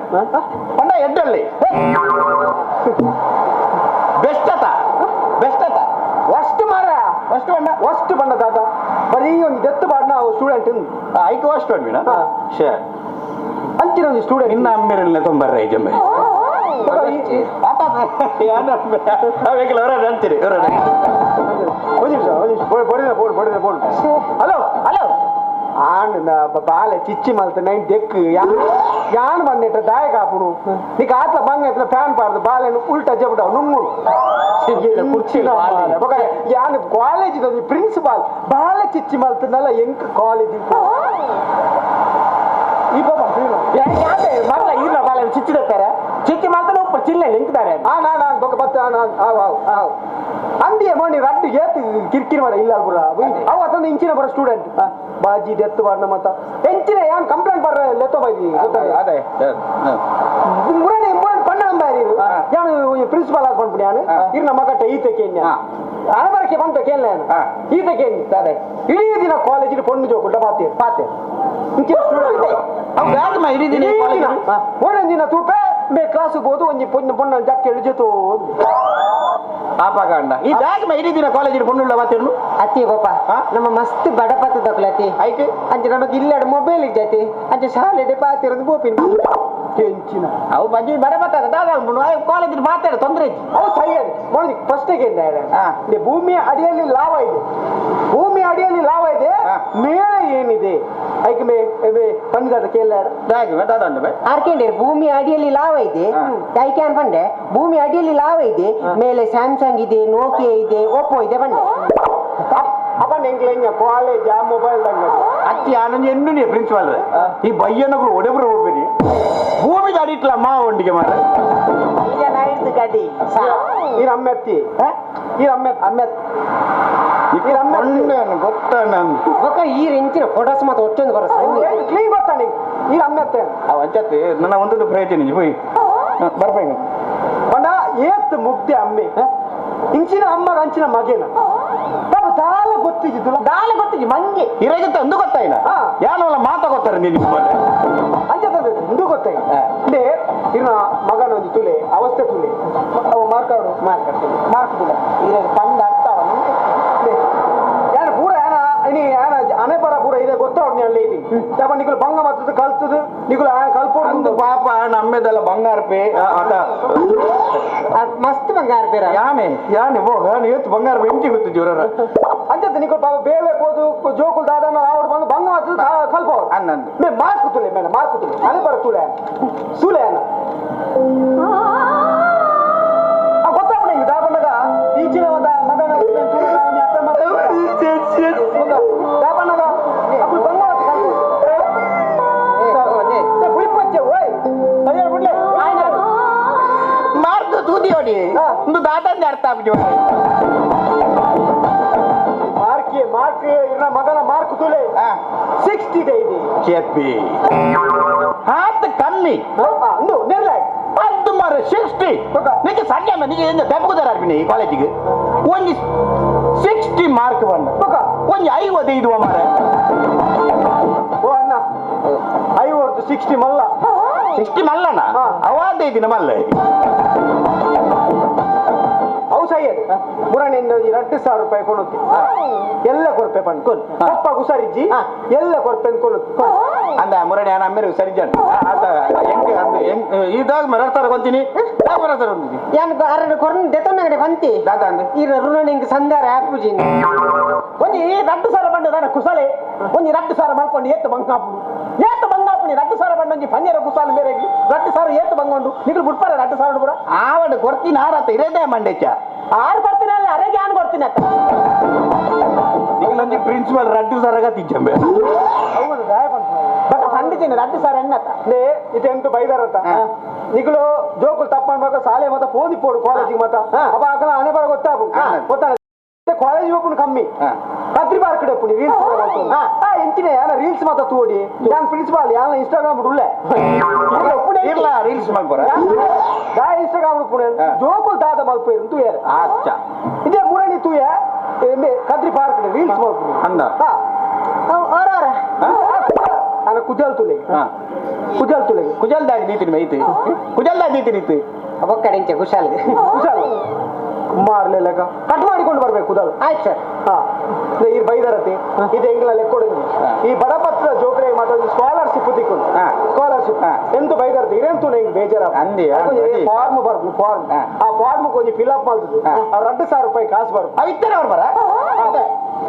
ಪಂಡ ಎಡ್ಡಲ್ಲಿ ಬೆಸ್ಟ್ ಅತ ಬೆಸ್ಟ್ ಅತ ವರ್ಸ್ಟ್ ಮಾರ ವರ್ಸ್ಟ್ ಬಣ್ಣ ವರ್ಸ್ಟ್ ಬಣ್ಣ ದಾದ ಬರೀ ಒಂದು ದತ್ತು ಬಾಡ್ನ ಸ್ಟೂಡೆಂಟ್ ಐಕು ವರ್ಸ್ಟ್ ಬಣ್ಣ ಶೇ ಅಂಚಿನ ಒಂದು ಸ್ಟೂಡೆಂಟ್ ನಿನ್ನ ಅಮ್ಮೇರಲ್ಲ ತೊಂಬರ್ರ ಜಮ್ಮೆ ಅಂತೀರಿ ಒಂದು ನಿಮಿಷ ಒಂದು ನಿಮಿಷ ಬಡಿದ ಬೋರ್ಡ್ ಬಡಿದ board hello hello ಆಣ್ ಬಾಲೆ ಚಿಚ್ಚಿ ಮಲ್ತ ನೈನ್ ದೆಕ್ ಯಾನ್ ಬಂದಿಟ್ಟ ದಾಯ ಕಾಪುಡು ನೀಕ ಆತ್ಲ ಬಂಗ ಎತ್ಲ ಫ್ಯಾನ್ ಪಾಡ್ದು ಬಾಲೆನು ಉಲ್ಟ ಜಬಡ ನುಂಗುಡು ಕುರ್ಚಿ ಯಾನ್ ಕಾಲೇಜ್ ಪ್ರಿನ್ಸಿಪಾಲ್ ಬಾಲೆ ಚಿಚ್ಚಿ ಮಲ್ತನಲ್ಲ ಎಂಕ್ ಕಾಲೇಜ್ ಈ ಪಾಪ ಮರಲ ಇರ್ಲ ಬಾಲೆ ಚಿಚ್ಚಿ ದತ್ತಾರೆ ಚಿಚ್ಚಿ ಮಲ್ತನ ಉಪ್ಪು ಚಿಲ್ಲೆ ಎಂಕ್ತಾರೆ ಆ ನಾ ನಾನು ಬೊಕ್ಕ ಬತ್ತ ನಾನು ಆವ್ ಆವ್ ಆವ್ ಅಂದಿಯೇ ಮೋಣಿ ರಡ್ಡು ಏತ್ ಕಿರ್ಕಿರಿ ಮಾಡ ಇಲ್ಲ ಪುರ ಅವು ಅತಂದು ಇಂಚಿನ ಬರೋ ಸ್ಟೂಡೆಂಟ್ ಬಾಜಿ ದೆತ್ತು ಬಾರ್ನ ಮತ್ತ ಎಂಚಿನ ಯಾನ್ ಕಂಪ್ಲೇಂಟ್ ಬರ್ರ ಲೆತ್ತೋ ಬಾಜಿ ಅದೇ ಮುರಣಿ ಮುರಣಿ ಪಣ್ಣ ನಂಬಾರಿ ಯಾನು ಪ್ರಿನ್ಸಿಪಾಲ್ ಆಗಿ ಬಂದ್ಬಿಡಿ ಯಾನು ಇರ್ ನಮ್ಮ ಮಗಟ್ಟ ಈತ ಕೇನ್ಯ ಅಣಬರಕ್ಕೆ ಬಂತ ಕೇಳಲ್ಲ ಯಾನು ಈತ ಕೇನ್ಯ ಅದೇ ಇಡೀ ದಿನ ಕಾಲೇಜಿಗೆ ಪೊಣ್ಣು ಜೋಕುಂಟ ಪಾತೆ ಪಾತೆ ಇಂಚಿನ ಸ್ಟೂಡೆಂಟ್ ಅವು ಬ್ಯಾಗ್ ಮಾ ಇಡೀ ದಿನ ಕಾಲೇಜ್ ಒಂದೊಂದು ದಿನ ತೂಪೆ ಮೇ ಕ್ಲಾಸ್ ಹೋದು ಒಂಜಿ ಪೊಣ್ಣು ಪೊಣ್ಣ ಜಕ್ಕೆ ಇಳಿಜತು ಪಾಪಕಾಂಡ ಈ ಬ್ಯಾಗ್ ಮಾ ಇಡೀ ದಿನ ಕಾಲೇಜಿಗೆ ಪೊಣ್ಣುಳ್ಳ ಮಾತಿರ್ನು ಅತ್ತಿ ಪಾಪ ನಮ್ಮ ಮಸ್ತ್ ಬಡಪತ್ತದಕ್ಲ ಅತ್ತಿ ಐಕೆ ಅಂಚೆ ನಮಗೆ ಇಲ್ಲಡ ಮೊಬೈಲ್ ಇಜ್ಜಾತಿ ಅಂಚೆ ಶಾಲೆಡೆ ಪಾತಿರೋದು ಬೋಪಿನ ಕೆಂಚಿನ ಅವು ಬಜ್ಜಿ ಬಡಪತ್ತದ ದಾದ ಕಾಲೇಜಿಗೆ ಮಾತಾಡ ತೊಂದರೆ ಇಜ್ಜಿ ಅವು ಸರಿ ಅದು ನೋಡಿ ಫಸ್ಟಿಗೆ ಭೂಮಿಯ ಅಡಿಯಲ್ಲಿ ಲಾವ ಇದೆ ಭೂಮಿಯ ಅಡಿಯಲ್ಲಿ ಲಾವ ಇದೆ ಮೇಲೆ ಏನಿದೆ ಐಕೆ ಮೇ ಮೇ ಪಂಡಿತ ಕೇಳ ಬ್ಯಾಗ್ ದಾದ ಉಂಟು ಬೇ ಆರ್ಕೆಂಡೇರ್ ಭೂಮಿ ಅಡಿಯಲ್ಲಿ ಲಾವ ಇದೆ ಐಕೆ ಅನ್ಪಂಡೆ ಭೂಮಿ ಅಡಿಯಲ್ಲಿ ಲಾವ ಇದೆ ಮೇಲೆ ಸ್ಯಾಮ್ಸಂಗ್ ಇದೆ ನೋಕಿಯಾ ಇದೆ ಓಪೋ ಇದೆ ಬಂಡೆ ಅಪ್ಪ ನಿಂಗ್ಲೆ ಕಾಲೇಜ್ ಆ ಮೊಬೈಲ್ ದಂಗ ಅತ್ತಿ ಆನಂದ ಎನ್ನು ನೀ ಪ್ರಿನ್ಸಿಪಾಲ್ ಈ ಬಯ್ಯನಗಳು ಒಡೆಬ್ರು ಹೋಗ್ಬೇಡಿ ಭೂಮಿ ದಾಡಿಟ್ಲ ಮಾ ಒಟ್ಟಿಗೆ ಮಾರ ಗಡಿ ಈ ಅಮ್ಮೆತ್ತಿ ಈ ಅಮ್ಮೆ ಅಮ್ಮೆತ್ ಗೊತ್ತ ನಾನು ಬೊಕ್ಕ ಈ ರೆಂಚಿನ ಫೋಟೋಸ್ ಮಾತ್ರ ಒಟ್ಟೊಂದು ಬರೋ ಕ್ಲೀನ್ ಗೊತ್ತಾ ನಿಂಗೆ ಈ ಅಮ್ಮೆತ್ತೆ ಅವ ಅಂಚತ್ತೆ ನನ್ನ ಒಂದೊಂದು ಪ್ರಯೋಜನ ಹೋಯ್ ಬರ್ಬೇಕು ಬಣ್ಣ ಏತ್ ಮುಗ್ದೆ ಅಮ್ಮೆ ಇಂಚಿನ ಅಮ್ಮಗ ಅಂಚಿನ ಮಗೇನ ಪಾಪ ದಾಲ ಗೊತ್ತಿದ್ದು ದಾಲ ಗೊತ್ತಿಜ್ಜಿ ಮಂಗೆ ಇರಗಿತ್ತ ಅಂದು ಗೊತ್ತಾಯಿಲ್ಲ ಯಾನಲ್ಲ ಮಾತಾ ಗೊತ್ತಾರೆ ನೀನು ಅಂಚೆ ಇಂದು ಗೊತ್ತಾಯಿ ಅಂದ್ರೆ ಇನ್ನ ಮಗನ ಒಂದು ತುಲೆ ಅವಸ್ಥೆ ತುಲೆ ಅವು ಮಾರ್ಕಾಡು ಮಾರ್ಕಡ್ತೀನಿ ಮಾರ್ಕ್ ತುಲೆ ಇರ ಪಂಡ ಅರ್ಥವ ಯಾರು ಪೂರ ಯಾನ ಇನಿ ಯಾನ ಅನೆಪರ ಪೂರ ಇದೆ ಗೊತ್ತಾವ್ ನೀ ಅಲ್ಲಿ ಇದ್ದೀನಿ ಯಾಪ ನಿಕುಲು ಬಂಗ ಮತ್ತದು ಕಲ್ತದು ನಿಕುಲು ಕಲ್ಪೋಡು ಅಂದು ಪಾಪ ನಮ್ಮೆದೆಲ್ಲ ಬಂಗಾರ ಪೇ ಆತ ಮಸ್ತ್ ಬಂಗಾರ ಬೇರ ಯಾನೆ ಯಾನೆ ಬೋ ಯಾನೆ ಏತ್ ಬಂಗಾರ ಎಂಟಿ ಗೊತ್ತಿದ್ದಿ ಇವರ ಅಂಚೆ ನಿಕುಲು ಪಾಪ ಬೇಲೆ ಹೋದು ಜೋಕುಲ್ ದಾದನ ಆವಡ್ ಬಂದು ಬಂಗ ಮತ್ತದು ಕಲ್ಪೋಡು ಅನ್ನಂದು ಮೇ ಮಾರ್ಕ್ ತುಲೆ ಮೇನ ಮಾರ್ಕ್ ತುಲೆ ಅನೆಪರ ತುಲೆ ತುಲೆ ಅನ್ನ ಗೊತ್ತಾಗ ನಿಂಗೆ ದಾಬಣ್ಣಗ ಈಚಿನ ಒಂದು ಮಗನ ದಾಬಣ್ಣಗ ಅప్పుడు ಬಂಗ ಮಾರ್ದು ತೂದಿಯೋಡಿ ಒಂದು ದಾದಂದೆ ಅರ್ಥ ಇರ್ನ ಮಗನ ಮಾರ್ಕ್ ತುಲೆ 60 ಇದೆ ಚೆಪ್ಪಿ ಹಾತ್ ಕಮ್ಮಿ ಅಂದು ನಿರ್ಲಾಯ್ ಅದು ಮಾರ 60 ನಿಕ್ಕೆ ಸಂಜೆ ನಿಗೆ ಏನು ದೆಬ್ಬುದಾರ ಅರ್ಪಿನಿ ಈ ಕಾಲೇಜಿಗೆ ಒಂಜಿ 60 ಮಾರ್ಕ್ ಬಂದ ಒಂಜಿ 50 ಇದು ಮಾರ ಓ ಅಣ್ಣ 50 60 ಮಲ್ಲ 60 ಮಲ್ಲನ ಅವಾದ ಇದಿನ ಮಲ್ಲ ಅವು ಸೈಯದ್ ಮುರಣಿಂದ 2000 ರೂಪಾಯಿ ಕೊಡುತ್ತೆ ಎಲ್ಲ ಕೊರ್ಪೆ ಪಂಡ್ ಕೊಲ್ ಪಪ್ಪ ಹುಷಾರಿಜ್ಜಿ ಎಲ್ಲ ಕೊರ್ಪೆ ಕೊಡುತ್ತೆ ಅಂದ ಮುರಣಿ ಅಣ್ಣ ಅಮ್ಮೇರು ಸರಿಜನ್ ಆತ ಹೆಂಗ್ ಅಂದ ಹೆಂಗ್ ಇದಾಗ ಮರಡ್ತಾರ ಕೊಂತೀನಿ ಮರಡ್ತಾರ ಕೊಂತೀನಿ ಯಾನ್ ಅರಡು ಕೊರ್ನ ದೆತೊನ್ನಗಡೆ ಬಂತಿ ದಾದ ಅಂದ ಈ ಋಣನಿಂಗ್ ಸಂದಾರ ಆಪುಜಿನ ಒಂಜಿ 2000 ಬಂಡ ದಾನ ಕುಸಲೆ ಒಂಜಿ 2000 ಮಲ್ಕೊಂಡು ಏತ್ತು ಬಂಗಾಪು ಏತ್ತು ಬಂಗಾಪುನಿ 2000 ಬಂಡ ಒಂಜಿ ಪನ್ಯರ ಕುಸಾಲ ಬೇರೆ 2000 ಏತ್ತು ಬಂಗೊಂಡು ನಿಗಲು ಬುಡ್ಪಾರ 2000 ಪೂರ ಆವಡ ಕೊರ್ತೀನಿ ಆರತ್ತ ಇರೇದೇ ಮಂಡೇಚ ಆರು ಕೊಡ್ತೀನಿ ಅಲ್ಲ ಅರೆಗೆ ಆನ್ ಕೊಡ್ತೀನಿ ಅತ್ತ ನಿಗಲೊಂಜಿ ಪ್ರಿನ್ಸಿಪಲ್ 2000 ತಿಂಚಂಬೆ ಹೌದು ದಾಯ ಬಟ್ ಖಂಡಿತೀನಿ 2000 ಎನ್ನತ್ತ ನೇ ಇದೆಂತು ಬೈದಾರತ್ತ ನಿಗಲು ಜೋಕುಲು ತಪ್ಪಣ್ಬೇಕು ಶಾಲೆ ಮತ್ತ ಫೋನ್ ಇಪ್ಪೋಡು ಕಾಲೇಜಿಗೆ ಮತ್ತ ಅಪ್ಪ ಅಕಲ ಹಣೆ ಬರ ಗೊತ್ತಾಪು ಗೊತ್ತಾಗ ಕಾಲೇಜ್ ಹೋಗ್ಕೊಂಡು ಕಮ್ಮಿ ಕದ್ರಿ ಬಾರ್ ಕಡೆ ಪುನಿ ರೀಲ್ಸ್ ಎಂಚಿನ ಯಾನ ರೀಲ್ಸ್ ಮಾತ ತೋಡಿ ಯಾನ್ ಪ್ರಿನ್ಸಿಪಾಲ್ ಯಾನ ಇನ್ಸ್ಟಾಗ್ರಾಮ್ ಉಳ್ಳೆ ಇಲ್ಲ ರೀಲ್ಸ್ ಮಲ್ಪರ ದಾ ಇನ್ಸ್ಟಾಗ್ರಾಮ್ ಪುಣೆ ಜೋಕುಲು ದಾದ ಮಲ್ಪೇರು ತೂಯರ್ ಆಚ್ಚಾ ಇದೇ ಮುರಣಿ ತೂಯ ಕದ್ರಿ ಪಾರ್ಕ್ ಕಡೆ ರೀಲ್ಸ್ ಮಲ್ಪುನಿ ಅಂದ ಅಲ್ಲ ಕುಜಲ್ ತುಲೆ ಕುಜಲ್ ತುಲೆ ಕುಜಲ್ದಾಗ ನೀತಿನಿ ಮೈತಿ ಕುಜಲ್ದಾಗ ನೀತಿನಿ ಇತ್ತು ಒಕ್ಕಡಿಂಚೆ ಕುಶಾಲ್ ಕುಶಾಲ್ ಮಾರ್ಲೆಲ್ಲ ಕಟ್ ಮಾಡಿಕೊಂಡು ಬರ್ಬೇಕು ಕುದಲ್ ಆಯ್ತು ಸರ್ ಹಾ ಈ ಬೈದರತಿ ಇದು ಎಂಗ್ಲ ಲೆಕ್ಕೊಡುದು ಈ ಬಡಪತ್ರ ಜೋಕ್ರೆ ಮಾತಾಡಿ ಸ್ಕಾಲರ್ಶಿಪ್ ತಿಕ್ಕೊಂಡು ಸ್ಕಾಲರ್ಶಿಪ್ ಎಂತ ಬೈದರತಿ ಇರೆಂತು ನಂಗೆ ಬೇಜಾರ ಫಾರ್ಮ್ ಬರ್ದು ಫಾರ್ಮ್ ಆ ಫಾರ್ಮ್ ಕೊಂಚ ಫಿಲ್ ಅಪ್ ಮಾಡ್ತದೆ 2000 ರೂಪಾಯಿ ಕಾಸು ಬರ್ದು ಅವಿತ್ತೇನೆ ಅವ್ರು ಬರ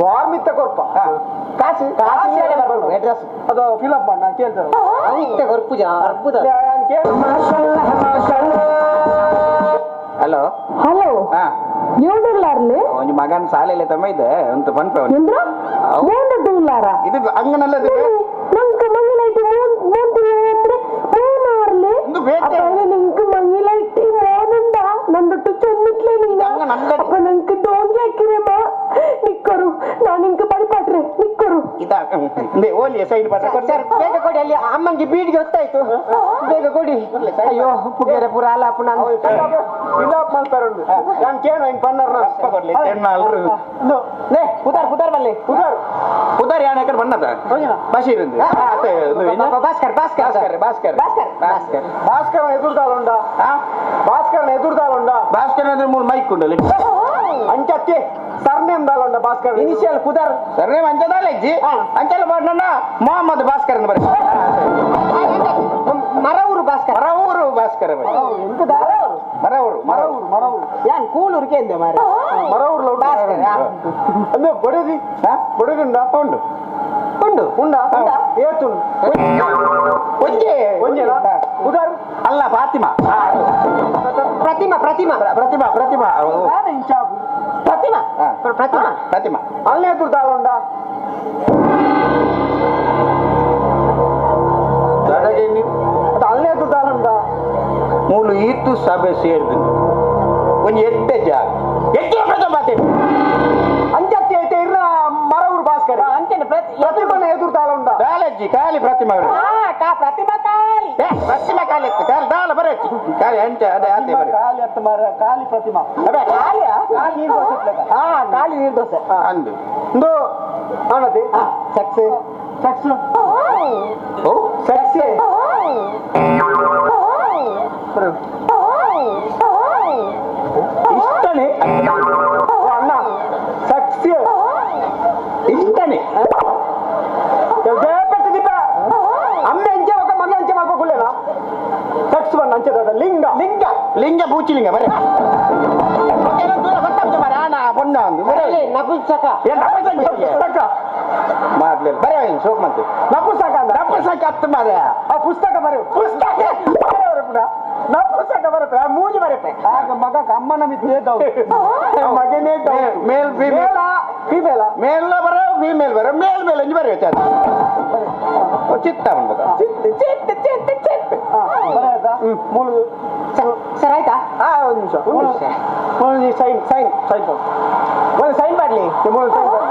ಫಾರ್ಮ್ ಇತ್ತ ಕೊರ್ಪ ಕಾಸು ಕಾಸು ಅಡ್ರೆಸ್ ಅದು ಫಿಲ್ ಅಪ್ ಮಾಡಿ ನಾನು ಕೇಳ್ತಾರೆ ಅವಿತ್ತ ಕೊರ್ಪುಜ ಅರ್ಪುದ ಹಲೋ ಹಲೋ ಏಳುಲ್ಲಾರ್ಲಿ ಒಂಜಿ ಮಗನ ಶಾಲೆಯಲ್ಲಿ ತಮ್ಮ ಇದೆ ಅಂತ ಪನ್ಪೆ ಎಂದ್ರ ಮೂಂದು ಡೂಲಾರ ಇದು ಅಂಗನಲ್ಲ ನಂಗೆ ಮಂಗಿಲೈಟಿ ಮೂಂದು ಅಂದ್ರೆ ಮೂನಾರ್ಲಿ ಒಂದು ಬೇತೆ. ಅಪ್ಪ ನಿಂಗೆ ಮಂಗಿಲೈಟಿ ಮೋನುಂಡ ನಂದೊಟ್ಟು ಚೆನ್ನಿಟ್ಲೆ ನೀನ ಅಪ್ಪ ನಂಗೆ ಡೋಂಗಿ ಹಾಕಿರೇಮ್ಮ ನಿಕ್ಕರು ನಾನು ನಿಂಗೆ ಬಡಿಪಾಟ್ರೆ ನಿಕ್ಕರು ಇದಾ ಓಲಿ ಸೈಡ್ ಪಾತ್ರ ಸರ್ ಬೇಗ ಕೊಡಿ ಅಲ್ಲಿ ಅಮ್ಮಂಗೆ ಬೀಡಿಗೆ ಹೊತ್ತಾಯ್ತು ಬೇಗ ಕೊಡಿ ಅಯ್ಯೋ ಪುಗೆರೆ ಪುರ ಅಲ್ಲ ಅಪ್ಪ ನಾನು ಫಿಲ್ ಅಪ್ ಮಾಡ್ತಾರೆ ನಾನು ಕೇಳು ಹಿಂಗ್ ಪನ್ನರ್ ಕೊಡ್ಲಿ ಲೇ ಉದಾರ್ ಉದಾರ್ ಬಲ್ಲಿ ಉದಾರ್ ಉದಾರ್ ಯಾಣ ಕಡೆ ಬಣ್ಣದ ಬಶೀರ್ ಭಾಸ್ಕರ್ ಭಾಸ್ಕರ್ ಭಾಸ್ಕರ್ ಭಾಸ್ಕರ್ ಭಾಸ್ಕರ್ ಭಾಸ್ಕರ್ ಭಾಸ್ಕರನ ಎದುರ್ದಾಳುಂಡ ಭಾಸ್ಕರನ ಎದುರ್ದಾಳುಂಡ ಭಾಸ್ಕರ್ ಅಂದ್ರೆ ಮೂರು ಮೈಕ್ ಉಂಡಲಿ ಅಂಚತ್ತೆ ಸರ್ನೇಮ್ ದಾಳುಂಡ ಭಾಸ್ಕರ್ ಇನಿಷಿಯಲ್ ಕುದರ್ ಸರ್ನೇಮ್ ಅಂಚದಾಲ ಇಜ್ಜಿ ಅಂಚಲ ಬಾಡ್ನ ಮೊಹಮ್ಮದ್ ಭಾಸ್ಕರ್ ಅಂತ ಬರೀ ಮರವೂರು ಭಾಸ್ಕರ್ ಮರವೂರು ಭಾಸ್ಕರ್ ಮರವೂರು ಮರವೂರು ಮರವೂರು ಯಾನ್ ಕೂಲೂರಿಗೆ ಎಂದೆ ಮಾರ ಮರವೂರು ಭಾಸ್ಕರ್ ಅಂದ್ರೆ ಬಡದಿ ಬಡದುಂಡ ಉಂಡು ಉಂಡು ಉಂಡ ಏತುಂಡು ಒಂಜೆ ಒಂಜೆನಾ ಉದಾರ್ ಅಲ್ಲ ಫಾತಿಮಾ ಪ್ರತಿಮಾ ಪ್ರತಿಮಾ ಪ್ರತಿಮಾ ಪ್ರತಿಮಾ ಪ್ರತಿಮಾ ಪ್ರತಿಮಾ ಪ್ರತಿಮಾ ಅಲ್ಲೇ ಎದುರ್ದಾಳುಂಡ ಅಲ್ಲೇ ಎದುರ್ದಾಳುಂಡ ಮೂಲು ಈತು ಸಭೆ ಸೇರಿದು ಒಂಜಿ ಎಡ್ಡೆ ಜಾಗ ಎಡ್ಡೆ ಪ್ರಥಮ ಅಂಚತ್ತೆ ಐತೆ ಇರ್ನ ಮರವೂರು ಭಾಸ್ಕರ್ ಅಂಚನೆ ಪ್ರತಿಮನ ಎದುರ್ದಾಳುಂಡ ದಾಲಜ್ಜಿ ಖಾಲಿ ಪ್ರತಿಮಾ ಪ್ರತಿಮಾ ಖಾಲಿ ಪ್ರತಿಮಾ ಖಾಲಿ ಇತ್ತು ಖಾಲಿ ದಾಲ ಬರಚ್ಚಿ ಖಾಲಿ ಅಂಚೆ ಅದೇ ಅದೇ ಬರ ಖಾಲಿ ಅತ್ತ ಮಾರ ಖಾಲಿ ಪ್ರತಿಮಾ ಅಬೆ ಖಾಲಿಯಾ ಖಾಲಿ ನೀರು ದೋಸೆ ಹಾ ಖಾಲಿ ನೀರು ದೋಸೆ ಅಂದು ಇಂದು ಆನದಿ ಸಕ್ಸೆ ಸಕ್ಸ್ ಓ ಸಕ್ಸೆ ಇಷ್ಟನೇ ಅಣ್ಣ ಸಕ್ಸೆ ಇಷ್ಟನೇ ಪೆಟ್ಟಿದ್ದೀಪ ಅಮ್ಮೆ ಅಂಚೆ ఒక ಮಗ ಅಂಚೆ ಮಾಡ್ಕೊಳ್ಳೇನಾ ಸಕ್ಸ್ ಬಣ್ಣ ಅಂಚೆ ದಾದ ಲಿಂಗ ಲಿಂಗ ಲಿಂಗ ಪೂಚಿಲಿಂಗ ಬರೇ ದೂರ ಗೊತ್ತಾಗ್ತದೆ ಮಾರ್ರೆ, ಆನ ಪೊಣ್ಣ ಅಂದು ಬರೇ ನಪುಂಸಕ ಏನ್ ನಪುಂಸಕ? ಮಾಡ್ಲಿಲ್ಲ ಬರೇ ಶೋಕ್ ಮಂತೆ ನಪುಂಸಕ ಅಂದ ನಪುಂಸಕ ಅತ್ತು ಮಾರ್ರೆ. ಆ ಪುಸ್ತಕ ಬರೆ ಪುಸ್ತಕ ನಪುಂಸಕ ಬರಪೆ ಆ ಮೂಜಿ ಬರಪೆ ಆಗ ಮಗ ಅಮ್ಮನ ಮಿತ್ತೇ ಮಗನೇ ಮೇಲ್ ಫಿಮೇಲ್ ಫಿಮೇಲ ಮೇಲ್ ಬರೋ ಫಿಮೇಲ್ ಬರೋ ಮೇಲ್ ಮೇಲ್ ಅಂಜಿ ಬರೆಯೋ ಚಾರ್ಜ್ ಚಿತ್ತ ಉಂಟು ಚಿತ್ ಚಿತ್ ಚಿತ್ ಚಿತ್ ಬರೆಯದ ಮೂಲು ಸರ್ ಆಯ್ತಾ ಆ ಒಂದು ನಿಮಿಷ ಒಂದು ನಿಮಿಷ sign sign sign ಒಂದು ಸೈನ್ ಮಾಡ್ಲಿ ಮೂರು ಸೈನ್ ಮಾಡಿ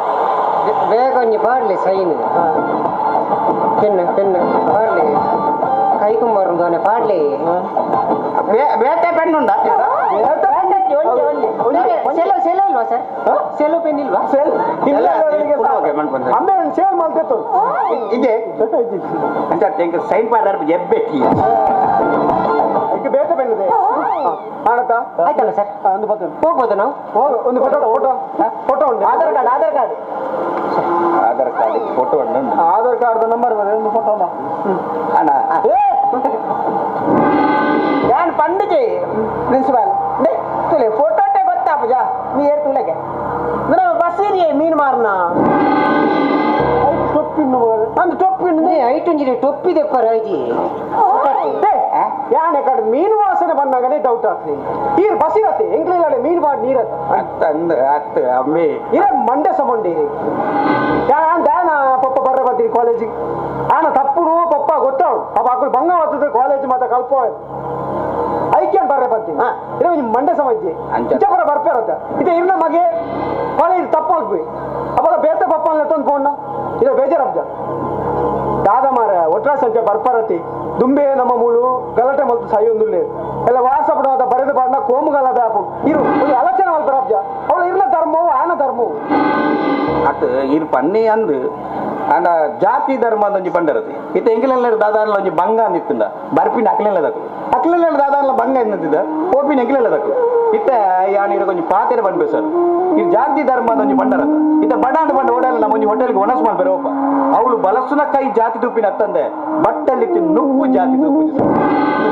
ಬೇಗ ಒಂಜಿ ಪಾಡ್ಲಿ ಸೈನ್ ಪೆನ್ ಪೆನ್ ಪಾಡ್ಲಿ ಕೈ ಕುಂಬಾರ ಪಾಡ್ಲಿ ಬೇತೆ ಪೆಣ್ಣುಂಡ ಸೆಲೋ ಸೆಲೋ ಇಲ್ವಾ ಸರ್ ಸೆಲೋ ಪೆನ್ ಇಲ್ವಾ ಸೆಲ್ ಎಲ್ಲ ಇಲ್ಲ ಮನ್ಪಂದೆ. ಅಮ್ಮೆ ಒಂದು ಸೇಲ್ ಮಾಡ್ತಿತ್ತು ಇದೆ ಅಂತ ಸೈನ್ ಪಾಡ್ರ ಎಬ್ಬೆಟ್ಟಿ ಈಗ ಬೇತೆ ಪೆನ್ ಇದೆ ಆಡತ್ತಾ ಆಯ್ತಲ್ಲ ಸರ್ ಒಂದು ಪತ್ತು ಹೋಗ್ಬೋದಾ ನಾವು ಹೋಗು ಒಂದು ಫೋಟೋ ಫೋಟೋ ಫೋಟೋ ಉಂಟು Aadhaar card Aadhaar card Aadhaar card photo ಉಂಟು ಆಧಾರ್ ಕಾರ್ಡ್ ನಂಬರ್ ಬರ ಒಂದು ಫೋಟೋ ಅಣ್ಣ ನಾನು ಪಂಡಿಜೆ ಪ್ರಿನ್ಸಿಪಾಲ್ ಡೇ ತುಲೆ ಫೋಟೋಟೆ ಗೊತ್ತಾ ಪೂಜಾ ನೀ ಏರ್ ತುಲೆಗೆ ನಮ್ಮ ಬಸ್ಸೀರಿಯೇ ಮೀನು ಮಾರ್ನ ಟೊಪ್ಪಿನ್ನು ಒಂದು ಟೊಪ್ಪಿನ ಐಟ್ ಒಂಜಿ ಟೊಪ್ಪಿ ದೆಪ್ಪರ ಐಜಿ ಯಾನೆ ಕಡೆ ಮೀನು ವಾಸನೆ ಬಂದಾಗನೇ ಡೌಟ್ ಆಗ್ತದೆ ಈರ್ ಬಸಿರತ್ತೆ ಎಂಗ್ಲಿಲ್ಲಡೆ ಮೀನು ಮಾಡಿ ನೀರತ್ತೆ ಅತ್ತ ಅಂದ ಅತ್ತ ಅಮ್ಮೆ ಇರ ಮಂಡೆ ಸಮಂಡಿ ಯಾನ್ ದಾನ ಪಪ್ಪ ಬರ್ರೆ ಬರ್ತೀರಿ ಕಾಲೇಜಿಗೆ ಆನ ತಪ್ಪುನು ಪಪ್ಪ ಗೊತ್ತಾವು ಪಾಪ ಅಕ್ಕಳು ಬಂಗ ಬರ್ತದೆ ಕಾಲೇಜ್ ಮಾತ ಕಲ್ಪ ಐಕ್ಯನ್ ಬರ್ರೆ ಬರ್ತೀನಿ ಇರ ಒಂಜಿ ಮಂಡೆ ಸಮಜ್ಜಿ ಅಂಚ. ಇಂಚ ಬರ್ಪೇರತ್ತ ಇದೆ ಇರ್ನ ಮಗೆ ಕಾಲೇಜ್ ತಪ್ಪು ಅಲ್ಪಿ ಅವಾಗ ಬೇತೆ ಪಪ್ಪ ತಂದು ಫೋನ್ ಇದು ಬೇಜಾರಬ್ಜ ದಾದ ಮಾರ ಒಟ್ರಾ ಸಂಚೆ ಬರ್ಪರತಿ ದುಂಬೆ ನಮ್ಮ ಮೂಲು ಗಲಾಟೆ ಮತ್ತು ಸಾಯೊಂದುಲ್ಲೆ ಎಲ್ಲ ವಾಸ ಪಡವಾದ ಬರೆದ ಬಾಡ್ನ ಕೋಮುಗಲ ಬ್ಯಾಪು ಇರು ಒಂದು ಆಲೋಚನೆ ಮಲ್ಪರಬ್ಜ ಅವಳು ಇರ್ನ ಧರ್ಮವು ಆನ ಧರ್ಮವು ಅತ್ ಇರ್ ಪನ್ನಿ ಅಂದು ಅಂಡ ಜಾತಿ ಧರ್ಮ ಅಂದೊಂಜಿ ಪಂಡರತಿ ಇತ್ತ ಎಂಗಿಲೆಲ್ಲ ದಾದಾರ್ಲ ಒಂಜಿ ಬಂಗ ಅಂದಿತ್ತುಂಡ ಬರ್ಪಿನ ಅಕ್ಲೆಲ್ಲ ದಕ್ಲು ಅಕ್ಲೆಲ್ಲ ದಾದಾರ್ಲ ಬಂಗ ಎಂದಿದ್ದ ಓಪಿನ ಎಂಗಿಲೆಲ್ಲ ದಕ್ಲು ಇತ್ತ ಯಾನ್ ಇರ ಕೊಂಚ ಪಾತೆರೆ ಬಂದ್ಬೆ ಸರ್ ಈ ಜಾತಿ ಧರ್ಮ ಅಂದೊಂಜಿ ಪಂಡರತ ಇತ್ತ ಬಡಾಂಡ ಬಂಡ ಓಡಲ್ಲ ನಮ್ಮ ಒಂಜಿ ಹೋಟೆಲ್ಗೆ ಒಣಸ್ ಮಾಡ್ಬೇರೆ ಒಪ್ಪ ಅವಳು ಬಲಸುನ ಕೈ ಜಾತಿ ತುಪ್ಪಿನ ಅತ್ತಂದೆ ಬಟ್ಟಲ್ಲಿ ನುಗ್ಗು ಜಾತಿ ತುಪ್ಪು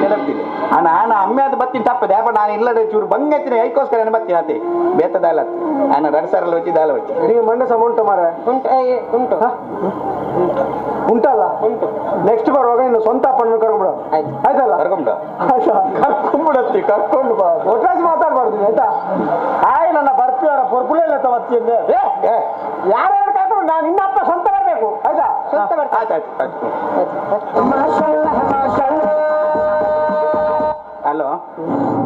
ನೆನಪಿದೆ ಅಣ್ಣ ಆನ ಅಮ್ಮೆ ಅದು ಬತ್ತೀನಿ ತಪ್ಪದೆ ಯಾಪ ನಾನು ಇಲ್ಲದೆ ಚೂರು ಬಂಗ ಎತ್ತಿನ ಐಕೋಸ್ಕರ ಏನು ಬತ್ತೀನಿ ಅತ್ತೆ ಬೇತ ದಾಲ ಆನ ರಡ್ ಸಾರಲ್ಲ ವಚ್ಚಿ ದಾಲ ವಚ್ಚಿ ನೀವು ಮಂಡೆ ಸಮ ಉಂಟು ಮಾರ ಉಂಟು ಉಂಟು ಉಂಟಲ್ಲ ಉಂಟು ನೆಕ್ಸ್ಟ್ ಬರುವಾಗ ನಿನ್ನ ಸ್ವಂತ ಅಪ್ಪನ ಕರ್ಕೊಂಡ್ಬಿಡ ಆಯ್ತು. ಆಯ್ತಲ್ಲ ಕರ್ಕೊಂಡ ಆಯ್ತಾ ಕರ್ಕೊಂಡ್ಬಿಡತ್ತಿ ಕರ್ಕೊಂಡು ಬಾ ಒಟ್ರಾಸಿ ಮಾತಾಡ್ಬಾರ್ದು ನೀನು, ಆಯ್ತಾ ಆಯ್ ನನ್ನ ಬರ್ಪಿಯವರ ಪೊರ್ಪುಲೇ ಇಲ್ಲ ತವತ್ತಿ ಯಾರ್ಯಾರು ಕರ್ಕೊಂಡು ನಾನು ನಿನ್ನ ಅಪ್ಪ ಸ್ವಂತ ಬರಬೇಕು ಆಯ್ತಾ ಸ್ವಂತ ಬರ್ತೀನಿ ಆಯ್ತು ಆಯ್ತು ಆಯ್ತು ಹಲೋ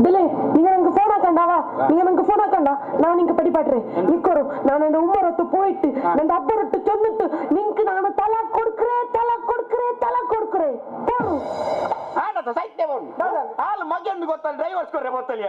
ಬಿಲೆ நீங்க எனக்கு போன் ಹಾಕಂಡಾವಾ நீங்க எனக்கு போன் ಹಾಕಂಡ நான் ನಿಂಗೆ படிப்பாட்றேன் நிக்கோரு நான் அந்த உம்மரத்து போயிட்டு அந்த அப்பரத்து சொன்னிட்டு ನಿಂக்கு ನಾನು ತಲಾ ಕೊಡ್ಕ್ರೆ ತಲಾ ಕೊಡ್ಕ್ರೆ ತಲಾ ಕೊಡ್ಕ್ರೆ போರು ಆನದ ಸೈತೆ ಹಾಲು ಮಗನ್ನು ಗೊತ್ತಲ್ಲ ಡ್ರೈವರ್ಸ್ ಕೊರ್ರೆ ಗೊತ್ತಲ್ಲ